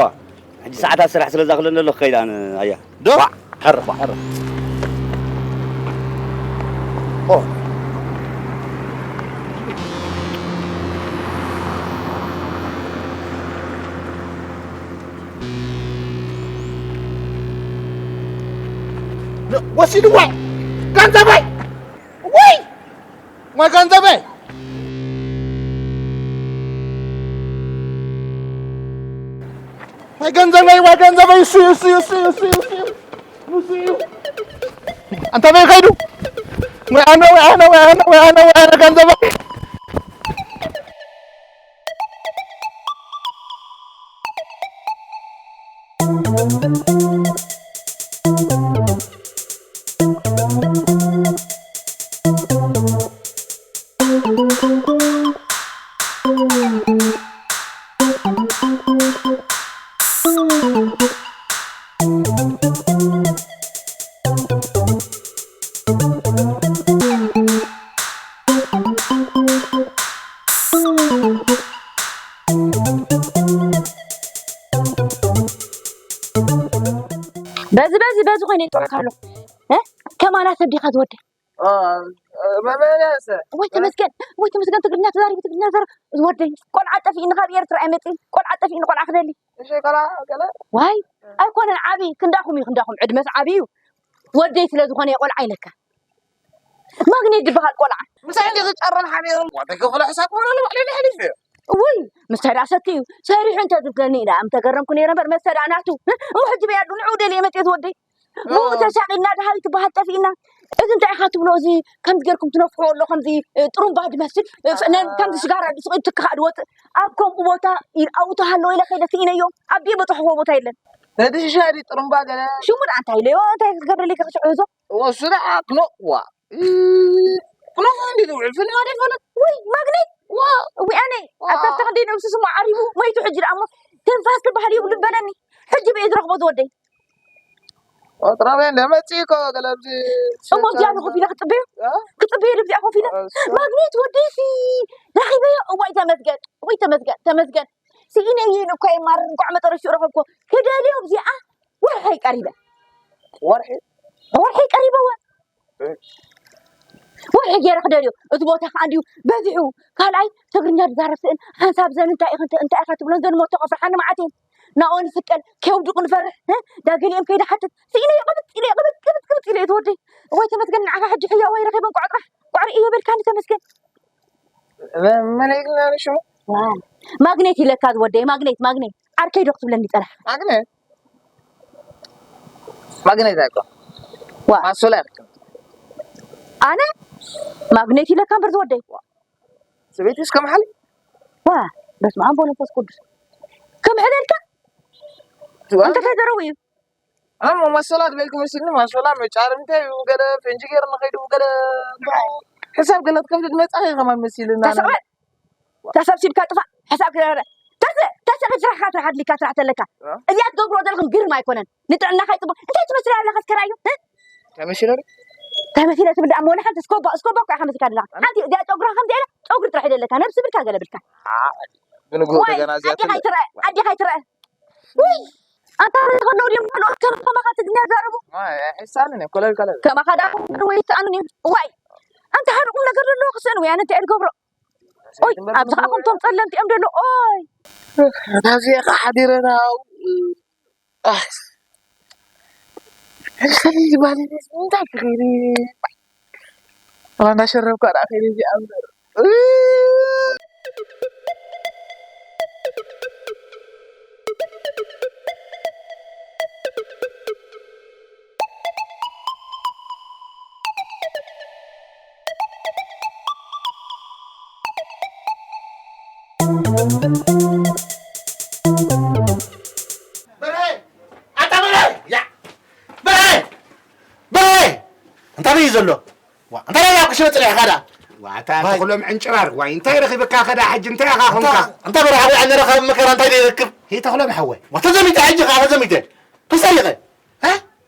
ሕጂ ሰዓታት ስራሕ ስለ ዝኣኽለኒ ዘሎ ክኸይድ ኣነ፣ ኣያ። ዶ? ዋ። ሀረ፣ ዋ፣ ሀረ። ኦ። ወሲድዋ። ገንዘበይ! ወይ! ወይ ገንዘበይ! ወይ ገንዘበይ! ወይ ገንዘበይ! እሱ እዩ፣ እሱ እዩ፣ እሱ እዩ፣ እሱ እዩ፣ እሱ እዩ፣ እሱ እዩ። ኣንታ በይ ከይዱ። ወይ ኣነ፣ ወይ ኣነ፣ ወይ ኣነ፣ ወይ ኣነ፣ ወይ ኣነ ገንዘበይ! በዚ፣ በዚ፣ በዚ ኮይነ ይጥዑካ ኣለኹ። እ? ከማና ሰብ ዲኻ ዝወደ? ኦ፣ እ፣ መ-፣ መ-፣ መ-፣ ሰ-፣ ወይ ተመስገን፣ ወይ ተመስገን፣ ትግርኛ ተዛሪቡ፣ ትግርኛ ተዛሪቡ። ዝወደኝ፣ ቆልዓ ጠፊእኒ፣ ካብ ኤርትራ እየ መፂእ። ቆልዓ ጠፊእኒ፣ ቆልዓ ክደሊ። እሺ፣ ቆልዓ፣ ገለ? ዋይ፣ ኣይኮነን፣ ዓብዪ፣ ክንዳኹም እዩ፣ ክንዳኹም፣ ዕድመስ ዓብዪ እዩ። ወደይ ስለ ዝኾነ እየ ቆልዓ ኢለካ። ማግኔት ዝበሃል ቆልዓ። ምሳይ እንዲኺ ጨረን ሓሚሩን፣ ዋተይ ከፍሎ ሕሳብ ክኾነሉ ባዕለይ ናይ ሕሊፍ እየ። እውይ፣ ምስታይ ደኣ ሰቲ እዩ። ሰሪሑ እንተ ዝብለኒ ኢለ ኣም ተገረምኩ ነይረ እምበር፣ መስተ ደኣ ናቱ። እው፣ ሕጂ በይ ኣዱ፣ ንዑ ደልየ መጽኤ ዝወደይ። ብኡ እ። ተሳቒልና፣ ደሃይ ትበሃል ጠፊእና። እዚ እንታይ ኢኻ ትብሎ? እዚ ከምዚ ጌርኩም ትነፍሕዎ ኣሎ፣ ከምዚ፣ እ፣ ጥሩምባ ዝመስል፣ እ፣ ፍ-፣ ነ-፣ ከምዚ ሽጋራ ድስቕ ኢልካ ድወጽእ። ኣብ ከምኡ ቦታ ይ-፣ ኣብኡ ተሃለወ ኢለ ከይደ ስኢነዮ። ኣቢየ በጽሕዎ ቦታ የለን። ነቲ ሽሻ ድዩ ጥሩምባ ገለ? ሽሙ ደኣ እንታይ ኢለዮ? እንታይ ክገብረለይ ከኽሽዑ እዞ? እዎ፣ እሱ ደኣ ክኖ-፣ ዋ። እ፣ ክኖ እንዲ ዝውዕል ፍልሚ ኣይፈልጥ። ውይ፣ ማግኔት! ዋ። እዊ ኣነ፣ ዋ። ኣብ ታሕቲ ክንደይ ነብሱ ስሙ ዓሪቡ፣ መይቱ ሕጂ ደኣ እሞ ትንፋስ ክበሃል የብሉን በለኒ። ሕጂ ብየ ዝረኽቦ ዝወደይ። ወጥራውያን ደመፂ እኮ ገለ ኣብዚ እሞ እዚኣ ሸርሸር ኮፍ ኢለ ክፅበዮ? እ? ክፅበዮ ድብዚኣ ኮፍ ኢለ? እሱ። ማግኔት ወደይሲ ረኺበዮ። እዋይ ተመስገን፣ እዋይ ተመስገን፣ ተመስገን። ስኢነ እየ እኮ የማርር እንኳዕ መጠረሽኡ ረኸብኮ። ክደልዮ እዚኣ ወርሒ ቀሪበ። ወርሒ? ወርሒ ቀሪበ እወ። እ። ወርሒ ገይረ ክደልዮ። እቲ ቦታ ከዓ እንዲሁ በዚሑ። ካልኣይ ትግርኛ ዝዛረብ ስእን ሓንሳብ ዘን እንታይ ኢኽን እንታይ ኢኻ ትብሎን ዘን ሞቶ ከፍርሓኒ መዓት እየን። ናኦን ስቀል ኬውድቁ ንፈርሕ፣ እ? ዳገሊኦም ከይደ ሓትት። ስኢነ ይቕብጥ ኢለ ይቕብጥ ቅብጥ ቅብጥ ኢለ እየ ትወደይ። ወይ ተመስገን ንዓኻ ሕጂ ሕያዋይ ረኺበን ቋዕጥራሕ ቋዕሪ እየ በልካኒ ተመስገን። መ-፣ መን ኢልና ንሽሙ? ዋ፣ ማግኔት ኢለካ ዝወደይ፣ ማግኔት፣ ማግኔት። ዓርከይ ዶ ክትብለኒ ጸናሕካ? ማግኔት? ማግኔት ኣይኮን። ዋ። ማሶላ ኢልካ። ኣነ? ማግኔት ኢለካ እምበር ዝወደይ። ዋ። ሰበይትስ ከም ሓሊ? ዋ፣ በስመ ኣብ ወመንፈስ ቅዱስ። ከም ሕደልካ? ትዋ? እንተ ከይዘረቡ እዩ። ኣሞ ማሶላ ትበልኩ መሲልኒ፣ ማሶላ መጫርምታ እዩ፣ ገለ ፈንጂ ገይሩ ንኸይዱ፣ ገለ ሕሳብ ገለ ትከፍል መጻኺ ከማን መሲልና። ተስዕበ፣ ተሰብሲብካ ጥፋእ፣ ሕሳብ ክገብረ። ተስ-፣ ተስ-፣ ስራሕካ ስራሕ ኣድሊካ ስራሕ ተለካ። እ? እዚኣ ትገብርዎ ዘለኹም ግርም ኣይኮነን። ንጥዕናኻ ይጽቡቕ። እንታይ ትመስል ኣለኻ እስከ ርኣዮ? እ? ተመሲለ ዶ? ተመሲለ ትብል ደኣ እሞ ወላ ሓንቲ እስኮባ፣ እስኮባ እኮ ኢኻ መሲልካ ዘለኻ። ኣነ? ሓንቲ እዚኣ ጨጉራ ከምዚኣ ኢላ፣ ጨጉሪ ጥራሕ እዩ ዘለካ። ነብሲ ብልካ ገለ ብልካ። ኣ፣ ብንግሆ ዋይ፣ ተገናዚያ ኣዴኻ ትብል። ኣይትረአ፣ ኣዴኻ ኣይትረአ። ውይ! ኣንታ ከለዉ ድዮም ካልኦት ከም ከማኻ ትግርኛ ይዛረቡ? ኣይ፣ ኣይሕሳንን እዮም፣ ኮለል፣ ኮለል። ከማኻ ደኣ ወይ ይሰኣኑን እዮም። ዋይ! ኣንታ ሓደ ቁም ነገር ዘለዎ ክስእን ወይ ኣነ እንታይ እየ ዝገብሮ? ኦይ፣ ኣብዚ ከዓ ከምቶም ጸለምቲ እዮም ደሎ። ኦይ፣ ናብዚኣ ከዓ ሓዲረና። ኣህ፣ እንታይ ዝበሃል እዩ? እንታይ ክገብር? ዋና ሸረብካ ደኣ ከይደ እዚኣ እምበር። በርሀ! ኣታ በርሀ! ያ! በርሀ! በርሀ! እንታይ እዩ ዘሎ? ዋ፣ እንታይ ደኣ ኣብ ክሽነ ጥሪሕካ ደኣ? ዋ፣ ኣታ ዋይ። ተኽሎም ዕንጭራር፣ ዋይ፣ እንታይ ረኺብካ ከዳ ሕጂ? እንታይ ኢኻ ኮንካ? ኣንታ በርሀ ሓወይ፣ ኣነ ረኻቢ መከራ እንታይ ደይረክብ? ሄይ፣ ተኽሎም ሓወይ። ዋ፣ ተዘሚተ ሕጂ ኸዓ ተዘሚተ። ተሰሪቐ። እ?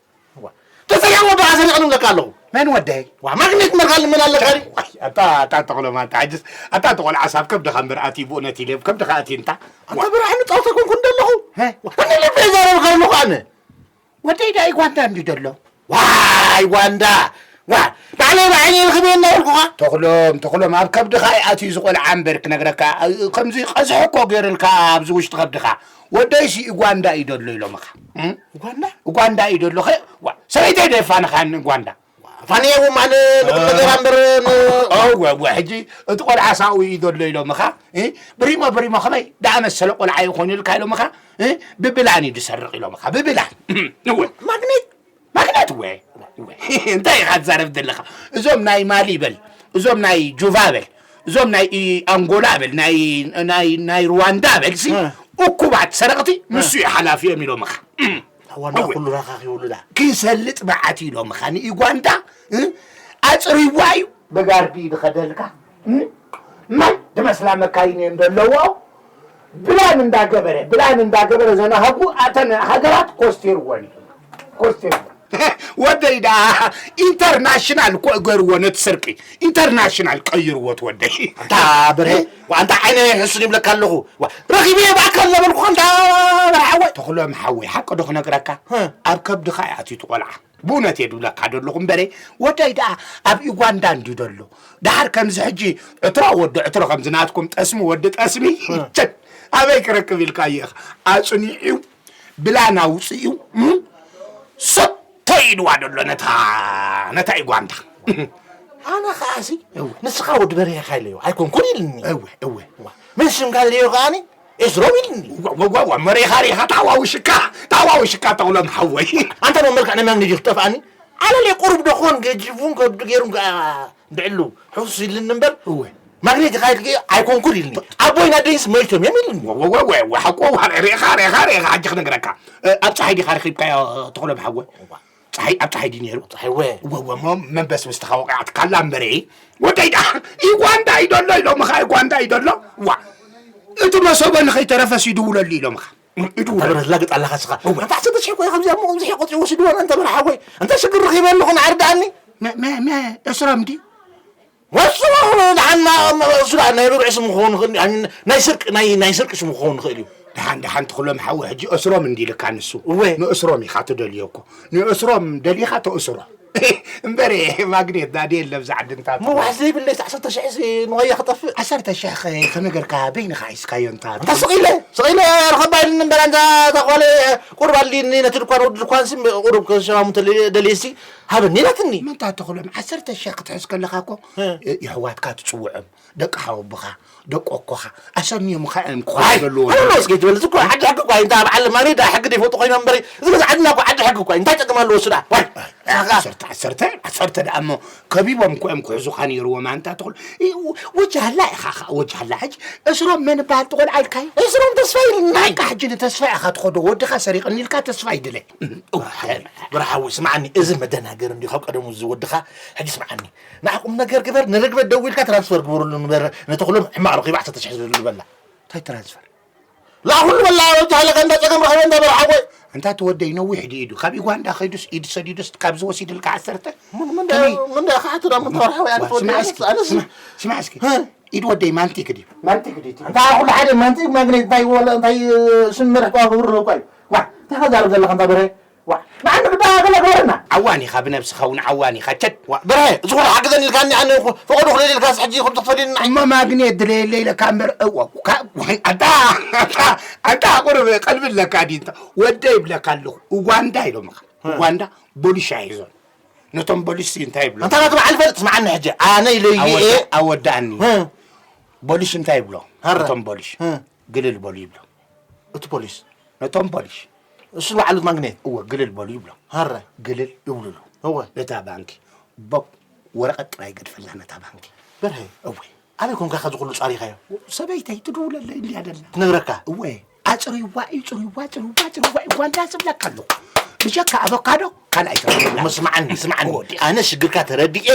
ዋ፣ ተሰሪቐ ወደኻ ሰሪቐ ንብለካ ኣለኹ። መን ወደይ? ዋ፣ ማግኔት መርካል መን ኣለካ? ዋይ፣ ኣታ፣ ኣታ ተኽሎም፣ ኣታ ሕጅስ፣ ኣታ ተቖልዓስ ኣብ ከብድኻ እምበር ኣትዩ ብእውነት ኢለ፣ ኣብ ከብድኻ ኣትዩ እንታ። ኣንታ ዋ። በርሀ፣ ንጻወት ኣይኮንኩን ዘለኹ። እ? ዋ፣ ኣነ ልበይ ይዛረብካ ኣለኹ ኣነ። ወደይ ዳኣ ጓንዳ እንዲ ደሎ። ዋይ ጓንዳ! ዋ! ባዕለይ ብዓይነይ ረኺበዮ እናበልኩኻ። ተኽሎም፣ ተኽሎም፣ ኣብ ከብድኻ እዩ ኣትዩ ዝቖልዓ እምበር ክነግረካ፣ ከምዚ ቀዝሒ እኮ ገይሩልካ ኣብዚ ውሽጢ ከብድኻ። ወደይሲ ጓንዳ እዩ ደሎ ኢሎምኻ። እም? ጓንዳ? ጓንዳ እዩ ደሎ። ኸ-፣ ዋ፣ ሰበይተይ ዶ የፋንኻኒ ጓንዳ? ፋንየ እውን ኣነ ንኹሉ ነገር ኣምበር ን-፣ እወ፣ እወ፣ ሕጂ እቲ ቆልዓ ሳኡ እዩ ዘሎ ኢሎምኻ፣ እ? ብሪሞ፣ ብሪሞ ከመይ ደኣ መሰለ ቆልዓ ይኾን ኢልካ ኢሎምኻ፣ እ? ብብላን እዩ ዝሰርቕ ኢሎምኻ፣ ብብላን። እወ። ማግኔት? ማግኔት እወ፣ እወ። እንታይ ኢኻ ትዛረብ ዘለኻ? እዞም ናይ ማሊ በል፣ እዞም ናይ ጁቫ በል፣ እዞም ናይ ኢ-፣ ኣንጎላ በል፣ ናይ፣ ናይ፣ ናይ ሩዋንዳ በል፣ ሲ እ። እኩባት ሰረቕቲ፣ እ። ንሱ እዩ ሓላፊኦም ኢሎምኻ። ዋና እወ። ኩሉ ረኻኺ ይብሉ ዳ። ክንሰልጥ መዓት ኢሎም ኻኒ ዩጋንዳ፣ እ? ኣጽርይዋ እዩ። ብጋርዲ ድኸደልካ፣ እ? ማይ ድመስላ መካይን እየን ዘለዎ። ብላን እንዳገበረ፣ ብላን እንዳገበረ ዘናሃጉ ኣተን ሃገራት ኮስቴርወን እዩ። ኮስቴርወን። ወደይ ደኣ ኢንተርናሽናል እኮ እገርዎ ነቲ ስርቂ። ኢንተርናሽናል ቀይርዎ እቲ ወደይ። ኣንታ ብርሄ፣ ዋ፣ ኣንታ ዓይነ ሕሱን ይብለካ ኣለኹ። ዋ፣ ረኺበዮ ብኣካል ነበርኩ፣ ኣንታ በርሃ ሓወይ። ተኽሎም ሓወይ፣ ሓቂ ዶ ክነግረካ? ህ። ኣብ ከብድኻ እዩ ኣትዩ እቲ ቆልዓ። ብእውነት እየ ድብለካ ደለኹ እምበረ፣ ወደይ ደኣ ኣብ ዩጋንዳ እንድዩ ደሎ። ደሓር ከምዚ ሕጂ ዕትሮ፣ ወዲ ዕትሮ፣ ከምዚ ናትኩም ጠስሚ፣ ወዲ ጠስሚ፣ ህ። ቸት፣ ኣበይ ክረክብ ኢልካዮ ኢኻ? ኣጽኒዑ ብላን ኣውጺኡ፣ እም፣ ሰቶ ኢልዋ ደሎ ነታ፣ ነታ ዩጋንዳ። ኣነ ኸኣሲ፣ እወ። ንስኻ ወዲ በርሄ ኢኻ ኢለዮ፣ ኣይኮንኩን ኢልኒ። እወ፣ እወ። ዋ፣ ምን ሽምካ ኢለዮ ከኣኒ፣ ኤስሮም ኢልኒ። ዋ፣ ዋ፣ ዋ፣ ዋ፣ መሬኻ ሬኻ ታዋውሽካ፣ ታዋውሽካ ተኽሎም ሓወይ። ኣንታ መመልክዕ ናይ ማግኔት እዩ ክጠፍኣኒ። ኣለለ ቁሩብ ዶ ኾን ገጂፉን ከብዱ ገይሩን ከኣ እንድዕሉ ሕሱስ ኢልኒ እምበር፣ እወ። ማግኔት ኢኻ ኢልኪ ኣይኮንኩን ኢልኒ። ኣቦይን ኣደይንስ መይቶም እዮም ኢልኒ። ወ-፣ ወ-፣ ወ-፣ ወ-፣ ወ-፣ ሓቆ፣ ወ-፣ ሬኻ፣ ሬኻ፣ ሬኻ፣ ሕጂ ክነግረካ። እ፣ ኣብ ጸሓይ ዲኻ ረኺብካዮ ተኽሎም ሓወ? እዋ። ጸሓይ፣ ኣብ ጸሓይ ድዩ ነይሩ? ጸሓይ ወ-፣ ወ-፣ ወ-፣ ሞ-፣ መንበስ ምስ ተኻወቂዓትካላ እምበረ፣ ወደይ ደኣ፣ ዩጋንዳ እዩ ደሎ ኢሎምኻ፣ ዩጋንዳ እዩ ደሎ። ዋ። እቲ መሶቦ ንኸይተረፈስ ይድውለሉ ኢሎምኻ። ይድውለሉ። ተበረዝ ላግጥ ኣለኻ ስኻ። እዋ። ኣንታ ዓሰርተ ሽሕ እኮ እዩ፣ ከምዚኣ እሞ ከምዚ ቆጽዩ ወሲድዎ፣ ኣንታ በርሃ ሓወይ። ኣንታ ሽግር ረኺበ ኣለኹ፣ ንዓዲ ደኣኒ። መ-፣ መ-፣ መ-፣ እስሮም ድዩ? ወሱ ደሓና እሱ ደኣ ናይ ብርዒ ስሙ ክኸውን ይኽእል እዩ። ናይ ስርቂ፣ ናይ፣ ናይ ስርቂ ስሙ ክኸውን ይኽእል እዩ። ደሓን፣ ደሓን፣ ተኽሎም ሓወይ፣ ሕጂ እስሮም እንዲልካ ንሱ። እወ። ንእስሮም ኢኻ ትደልዮ እኮ። ንእስሮም ደሊኻ ተእስሮ። እምበረ፣ ማግኔት ዳዲ የለ ብዛ ዓዲ እንታ እሞ ዋሕ ዘይብለይ ዓሰርተ ሽሕ ሲ ንዋያ ክጠፍእ። ዓሰርተ ሽሕ ኸ-፣ ከመይ ጌርካ በይንኻ ሒዝካዮ እንታ? እንታ ስቕ ኢለ፣ ስቕ ኢለ ረኸባ ኢልኒ እምበር፣ ኣንታ እታ ጓለይ ቁሩብ ኣድልይኒ፣ ነቲ ድኳን፣ ወዲ ድኳንሲ ቁሩብ ከሸማሙ እንተ ደልየሲ፣ ሃበኒ ኢላትኒ። ምንታ ተኽሎም፣ ዓሰርተ ሽሕ ክትሕዝ ከለኻ እኮ፣ እ። የሕዋትካ ትጽውዖም፣ ደቂ ሓወቦኻ፣ ደቂ ኣኮኻ፣ ኣሰንዮምኻ እዮም ክኾኑ ዋይ፣ ዘለዎም። ኣነ ነው እስኪ ትበል፣ እዚ እኮ ዓዲ ሕጊ እኮ እዩ። እንታይ ኣብ ዓለም ኣነ ዳ ሕጊ ዘይፈልጡ ኮይኖም እምበሪ፣ እዚ ገዛ ዓድና እኮ ዓዲ ሕጊ እኮ እዩ። እንታይ ጸገም ኣለዎ እሱ ደኣ? ዋይ፣ ዋይ፣ ንስኻ ዓሰርተ፣ ዓሰርተ፣ ዓሰርተ ደኣ እሞ ከቢቦም እኮ እዮም ክሕዙኻ ነይርዎም። ኣንታ ተኽሉ፣ እ፣ ወጃህላ ኢኻ ኸኣ፣ ወጃህላ። ሕጂ እስሮም መን ይበሃል እቲ ቆልዓ ኢልካዮ? እስሮም ተስፋይ ኢልና። በቃ ሕጂ ንተስፋይ ኢኻ ትኸዶ፣ ወድኻ ሰሪቕኒ ኢልካ ተስፋይ ድለ። ብርሓዊ፣ ብርሓዊ፣ ስምዓኒ፣ እዚ መደናገሪ እንድዩ ካብ ቀደሙ እዚ ወድኻ። ሕጂ ስምዓኒ፣ ንዓ ቁም ነገር ግበር፣ ንርግበት ደዊልካ ትራንስፈር ግበረሉ ንበር፣ ንተኽሎም ሕማቕ ረኺቡ ዓሰርተ ሽሕ ዝብል በላ። እንታይ ትራንስፈር? ላ ኩሉ በላ፣ ወዲ ሃለካ እንዳ ጸገም ረኸበ እንዳ በርሓ ቆይ። እንታ እቲ ወደይ ነዊሕ ድዩ ኢዱ? ካብ ዩጋንዳ ከይዱስ ኢድ ሰዲዱስ ካብዚ ወሲድልካ ዓሰርተ? ምን፣ ምን ከመይ? ዳ-፣ ምን ዳ-፣ ኸሓቱ ዳ ምን ተበርሓ ወይ ዋ፣ ኣንቲ ወደይ ስማዕ እስኪ፣ ኣነስ ስማዕ፣ ስማዕ እስኪ። ሀ? ኢድ ወደይ ማንቲክ ድዩ? ማንቲክ ድዩ? እንታ ኩሉ ሓደ ማንቲክ ማግኔት እንታይ ወላ እንታይ ስም መርሕ ተዋፍሩ ነው ቆይ። ዋ፣ እንታይ ከዛረብ ዘለኻ እንታ በረ? ዋ፣ ንዓንዲ ግዳ ገለ ግበረና። ዓዋን ኢኻ፣ ብነብስኻ እውን ዓዋን ኢኻ። ቸድ። ዋ፣ በርሀ፣ እዚ ኩሉ ሓግዘኒ ኢልካኒ፣ ኣነ እኮ ፈቐዶ ክደልየልካስ ሕጂ ከምዚ ክትፈልየኒ ንዓይ? እሞ ማግኔት ድለየለይ ኢለካ እምበር፣ እዎ፣ ካ-፣ ኣታ፣ ኣታ፣ ኣታ፣ ቁሩብ ቀልቢ ኣለካ ድዩ? እንተ ወደ ይብለካ ኣለኹ። ኡጋንዳ ኢሎምኻ። እ። ኡጋንዳ ቦሊሻ ሒዞም። ነቶም ቦሊስ እንታይ ይብሎ? ኣንታ ናቲ በዓል ፈልጥ፣ ስምዓኒ ሕጂ። ኣነ ኢለዩ ኣወዳ-፣ እየ። ኣወዳእኒ። እ። ቦሊሽ እንታይ ይብሎ? ሃረ። ነቶም ቦሊሽ። እ። ግልል በሉ ይብሎ። እቲ ፖሊስ? ነቶም ፖሊስ። እሱ በዓሉ ማግኔት? እወ፣ ግልል በሉ ይብሎ። ሃረ። ግልል ይብሉሉ። እወ። ነታ ባንኪ። ቦብ፣ ወረቐት ጥራይ ገድፈላ ነታ ባንኪ። በርሀ። እወ። ኣበይ ኮንካ ከዚ ኩሉ ጻሪኻዮ? ሰበይተይ ትድውለለይ እንድያ ደላ። ትነግረካ? እወ። ኣጽርይዋ እዩ፣ ጽርይዋ፣ ጽርይዋ፣ ጽርይዋ እዩ። ጓንዳ ዝብለካ ኣለኹ። ብጀካ ኣቮካዶ ካልኣይ ተረዲእላ። እሞ ስምዓኒ፣ ስምዓኒ። እወ፣ ዲ-፣ ኣነ ሽግርካ ተረዲኤ፣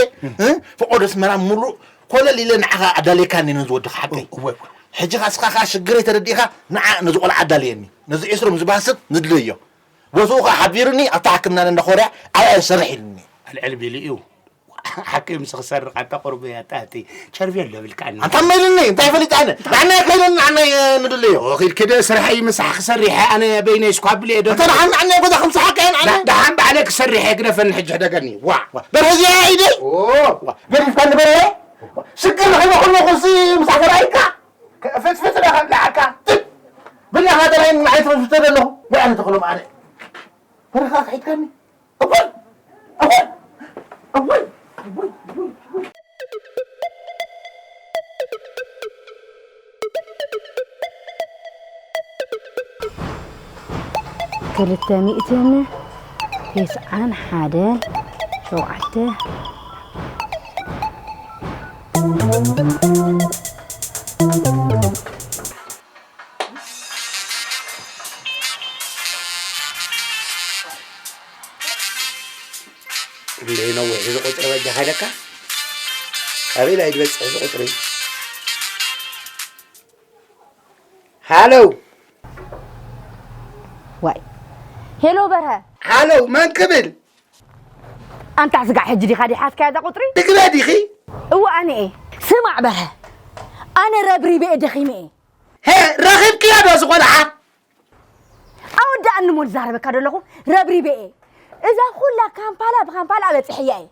እ? ፈቆዶ ኣስመራ ሙሉእ ኮለል ኢለ ንዓኻ ኣዳልየካኒ ነዚ ወድኻ ሓቀይ። እወ፣ እወ። ሕጂ ኻስኻ ኸኣ ሽግረይ ተረዲእኻ ንዓ ነዚ ቆልዓ ኣዳልየኒ። ነዚ ዒስሩም ዝባስብ ንድለዮ። ቦትኡ ኸኣ ሓቢሩኒ ኣብታ ሕክምና እንዳ ኮርያ ኣብኣ ይሰርሕ ኢሉኒ። ኣልዕል ቢሉ እዩ። ሓቂ ምስ ክሰርቕ ኣታ ቁርበይ ኣታ እቲ ቸርቤሎ ብልካኒ። ኣንታ መይልኒ እንታይ ፈሊጥ ኣነ? ንዓና ከይለኒ ንዓና ንድለዮ። ወኺድ ክደ ስርሐይ ምሳሕ ክሰርሐ ኣነ በይነይ ስኳብል እየ ዶ። ኣንታ ንዓና ንዓና ገዛ ከምሳሓካ እየ ንዓና። ዳ-፣ ደሓን ባዕለ ክሰርሐ ግደፈኒ ሕጂ ሕደገኒ። ዋ። ዋ። በርሀ እዚኣ ኢደይ? ኦ። ዋ። ገዲፍካ ንበርሀ? ሽግር ረኺበ ከለኹ ሲ ምሳሕ ተራእይካ? ፍትፍት ዳ ከብልዓካ። ብላኻ ተራእይኒ ንዓይ ትፈትፍተ ዘለኹ። ብዕሊ ተኽሎም ኣነ። በርኻ ክሒድካኒ። እወይ! እወይ! እወይ! እወይ! እወይ! እወይ! ክልተ ሚእትን ተስዓን ሓደን ሸውዓተ። እንደ ነዊሕ እዚ ቁፅሪ በጃኻ ኢለካ። ኣበይ ላይ ዝበፅሕ እዚ ቁፅሪ? ሃሎ። ዋይ። ሄሎ በርሀ። ሃሎ፣ መን ክብል? ኣንታ ስጋዕ ሕጂ ዲኻ ዲሓዝካያ እዛ ቁፅሪ? ትግበ ዲኺ? እወ ኣነ እየ። ስማዕ በርሀ፣ ኣነ ረብሪበ እየ፣ ደኺመ እየ። ሄ፣ ረኺብክዮ ዶ እዚ ቆልዓ? ኣወዳእኒ እሞ ዝዛረበካ ዘለኹ ረብሪበ እየ። እዛ ኩላ ካምፓላ ብካምፓላ በፂሐያ እየ።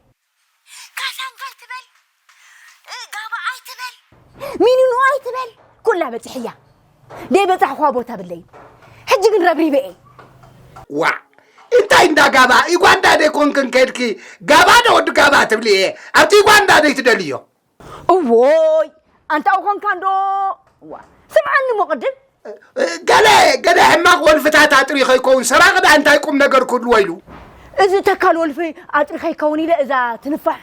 ካሳንጋ ኣይትበል፣ እ፣ ጋባ ኣይትበል፣ ሚኒኖ ኣይትበል፣ ኩላ በፂሐያ። ደይ በፃሕኳ ቦታ ብለይ። ሕጂ ግን ረብሪበ እየ። ዋዕ፣ እንታይ እንዳ ጋባ? ዩጋንዳ ደይ ኮንክን ከድኪ ጋባ ዶ ወዲ ጋባ ትብሊ እየ? ኣብቲ ዩጋንዳ ደይ ትደልዮ? እዎይ፣ ኣንታ ኮንካ እንዶ። ዋ፣ ስምዓኒ እሞ ቅድም። ገለ፣ ገለ ሕማቕ ወልፍታት ኣጥሪ ከይከውን ሰራቒ ደኣ እንታይ ቁም ነገር ክህልዎ ኢሉ? እዚ ተካል ወልፊ ኣጥሪ ከይከውን ኢለ እዛ ትንፋሕ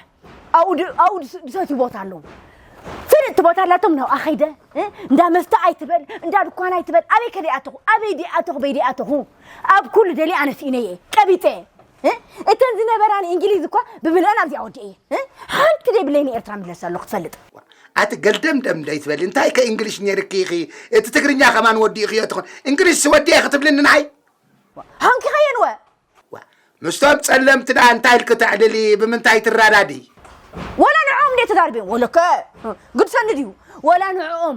ኣብኡ ድ-፣ ኣብኡ ድስ-፣ ድሰትዩ ቦታ ኣለዉ። ፍልጥቲ ቦታ ኣላቶም ናብኣ ከይደ፣ እ? እንዳ መስተ ኣይትበል፣ እንዳ ድኳን ኣይትበል። ኣበይ ከ ደይኣተኹ? ኣበይ ደይኣተኹ? በይ ደይኣተኹ? ኣብ ኩሉ ደልየ ኣነ ስኢነየ፣ ቀቢጸ። እ? እተን ዝነበራኒ እንግሊዝ እኳ ብምልአን ኣብዚኣ ወዲኤ። እ? ሓንቲ ዘይብለይ ንኤርትራ ምለስ ኣለኹ ትፈልጥ። ኣቲ ገልደምደም ደይትበሊ፣ እንታይ ከ እንግሊሽ ነይርኪ ኢኺ? እቲ ትግርኛ ከማን ወዲእኽዮ ትኾን። እንግሊሽ ወዲኤ ክትብልኒ ንዓይ? ሃንኪኻየን ወ? ዋ፣ ምስቶም ጸለምቲ ደኣ እንታይ ኢልኪ ተዕልሊ? ብምንታይ ትረዳዲ? ወላ ንዕኦም እንዴ ተዛርብዮም? ወለከ ግድሰኒ ድዩ? ወላ ንዕኦም።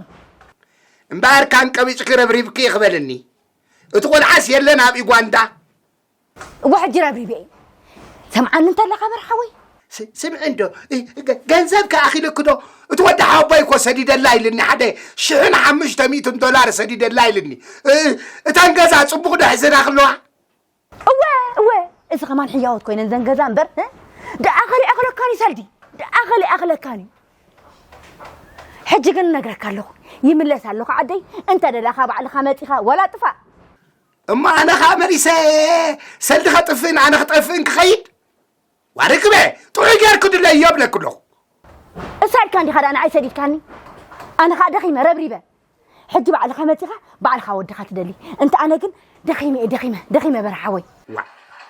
እምበኣር ካን ቀቢጽኪ ረብሪብኪ ክበልኒ። እቲ ቆልዓስ የለን ኣብ ዩጋንዳ? እወ፣ ሕጂ ረብሪበ እየ። ሰምዓኒ እንተለኻ በርሓወይ። ስ-፣ ስምዒ እንዶ፣ እ፣ ገ-፣ ገንዘብ ከኣኺለኪ ዶ? እቲ ወዲ ሓወቦይ እኮ ሰዲደላ ኢልኒ፣ ሓደ ሽሕን ሓሙሽተ ሚእትን ዶላር ሰዲደላ ኢልኒ። እ፣ እተን ገዛ ጽቡቕ ዶ ሕዘና ክለዋ? እወ፣ እወ፣ እዚ ኸማን ሕያዎት ኮይነን ዘን ገዛ እምበር፣ እ? ደኣ ኸሊኣኽለካኒ ሰልዲ፣ ደኣ ኸሊኣኽለካኒ። ሕጂ ግን እነግረካ ኣለኹ፣ ይምለስ ኣለኹ ዓደይ፣ እንተ ደላኻ ባዕልኻ መጺኻ፣ ወላ ጥፋእ። እሞ ኣነ ኸኣ መሊሰ ሰልዲ ኸጥፍእን ኣነ ክጠፍእን ክኸይድ? ዋ ርክበ፣ ጥዑይ ጌርኩ ድለዮ እብለኪ ኣለኹ። እሳ ኢልካ እንዲኻ ደኣ ንዓይ ሰዲድካኒ? ኣነ ኸኣ ደኺመ፣ ረብሪበ። ሕጂ ባዕልኻ መጺኻ፣ ባዕልኻ ወድኻ ትደሊ። እንተ ኣነ ግን ደኺመ እየ፣ ደኺመ፣ ደኺመ በርሓወይ። ዋ፣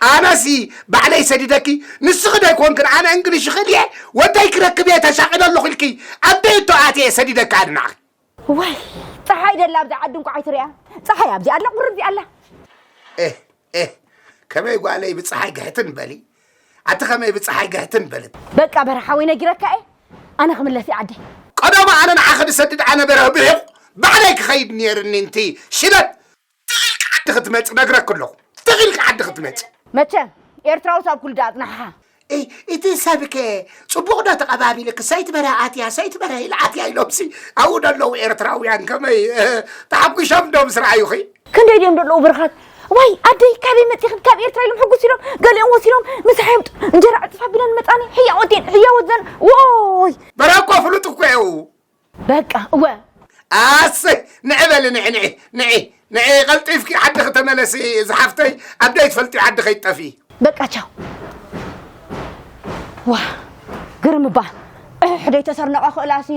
ኣነሲ ባዕለይ ሰዲደኪ፣ ንስኺ ዶ ኣይኮንክን ኣነ እንግሊሽ ይኽእል እየ፣ ወደይ ክረክብ እየ ተሻቒለ ኣለኹ ኢልኪ፣ ኣደይ እቶ ኣትየ ሰዲደኪ ኣነ ንዓኺ። ዋይ፣ ጸሓይ ደላ ኣብዚ ዓዲ እንቋዕ ኣይትሪኣ። ጸሓይ ኣብዚ ኣላ፣ ቁርብ እዚኣ ኣላ። ኤህ፣ ኤህ፣ ከመይ ጓለይ ብጸሓይ ግሕትን በሊ። ኣቲ ከመይ ብጸሓይ ግሕትን በለት። በቃ በርሓወይ ነጊረካ እየ። ኣነ ክምለስ እየ ዓደይ። ቀደሙ ኣነ ንዓኺ ድሰድድ ኣነ በርሀ ብሒቑ ባዕለይ ክኸይድ ነይርኒ እንቲ ሽለት። ትኺልኪ ዓዲ ክትመጺ ነግረኪ ኣለኹ። ትኺልኪ ዓዲ ክትመጺ። መቸም ኤርትራውስ ኣብ ኩሉ ኣጽናሕኻ። እይ፣ እቲ ሰብከ ጽቡቕ ዶ ተቐባቢልክ? ሰይት በረ ኣትያ፣ ሰይት በረ ኢላ ኣትያ ኢሎምሲ ኣብኡ ደለዉ ኤርትራውያን ከመይ፣ እ፣ ተሓጒሶም ዶ ምስ ረኣዩኺ? ክንደይ ድዮም ደለዉ ብርኻት? ዋይ ኣደይ፣ ካበይ መጺኽን? ካብ ኤርትራ ኢሎም ሕጉስ ኢሎም፣ ገሊኦም ወሲዶም ምሳሕ የምጡ። እንጀራ ዕጽፍ ኣቢለን መጻኒ፣ ሕያ ወዴን፣ ሕያ ወዘን። ዎይ! በረ እኮ ፍሉጥ እኮ እዩ። በቃ እወ። ኣሰይ፣ ንዒ በሊ፣ ንዒ፣ ንዒ፣ ንዒ፣ ንዒ፣ ቀልጢፍኪ ዓድኺ ተመለሲ ዝሓፍተይ፣ ኣብ ደይ ትፈልጢ ዓዲ ከይትጠፊ። በቃ ቻው። ዋ፣ ግርም እባ። እሕ፣ ደይ ተሰርነቐ ክእላሲ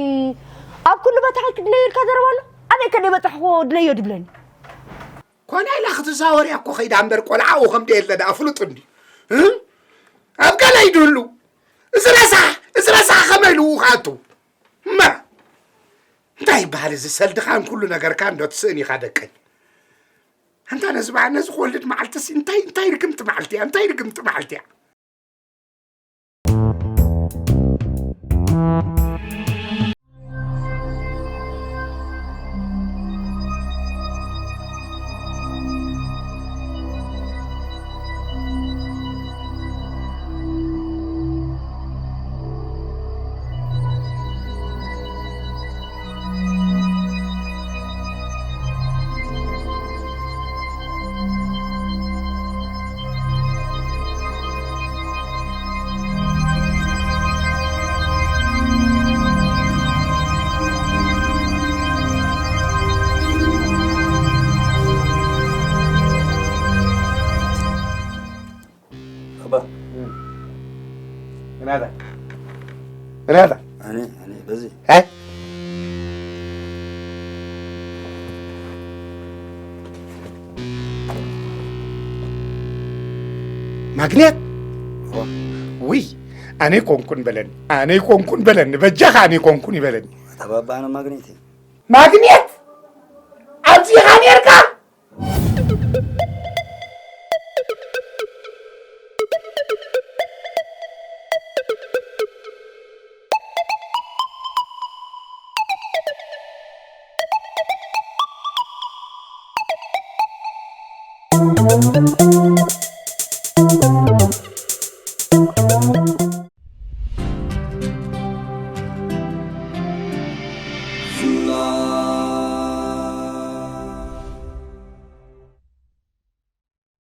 ኣብ ኩሉ ቦታ ከይክድለየ ኢልካ ዘረባ ኣሎ። ኣበይ ከደይ በጻሕዎ ድለዮ ድብለኒ። ኮነ ኢላ ክትዛወር እያ እኮ ከይዳ እምበር ቆልዓኡ ከም ደየለ ደኣ ፍሉጥ እንዲ። እ? ኣብ ገለ ይድህሉ። እዚ ረሳሕ፣ እዚ ረሳሕ ከመይ ኢሉ ክኣቱ? እማ፣ እንታይ ይበሃል እዚ ሰልድኻን ኩሉ ነገርካን ዶ ትስእን ኢኻ ደቀይ? ኣንታ ነዚ በዓል ነዚ ክወልድ መዓልትስ እንታይ፣ እንታይ ርግምቲ መዓልቲ እያ? እንታይ ርግምቲ መዓልቲ እያ? ባባ። እም። እናታ። እናታ። ኣነ፣ ኣነ፣ በዚ። ኣይ። ማግኔት? እዋ። ውይ፣ ኣነ ኮንኩን በለኒ፣ ኣነ ኮንኩን በለኒ፣ በጃኻ ኣነ ኮንኩን ይበለኒ። ኣታ ባባ፣ ኣነ ማግኔት እየ። ማግኔት? ኣብዚ ኢኻ ኔርካ?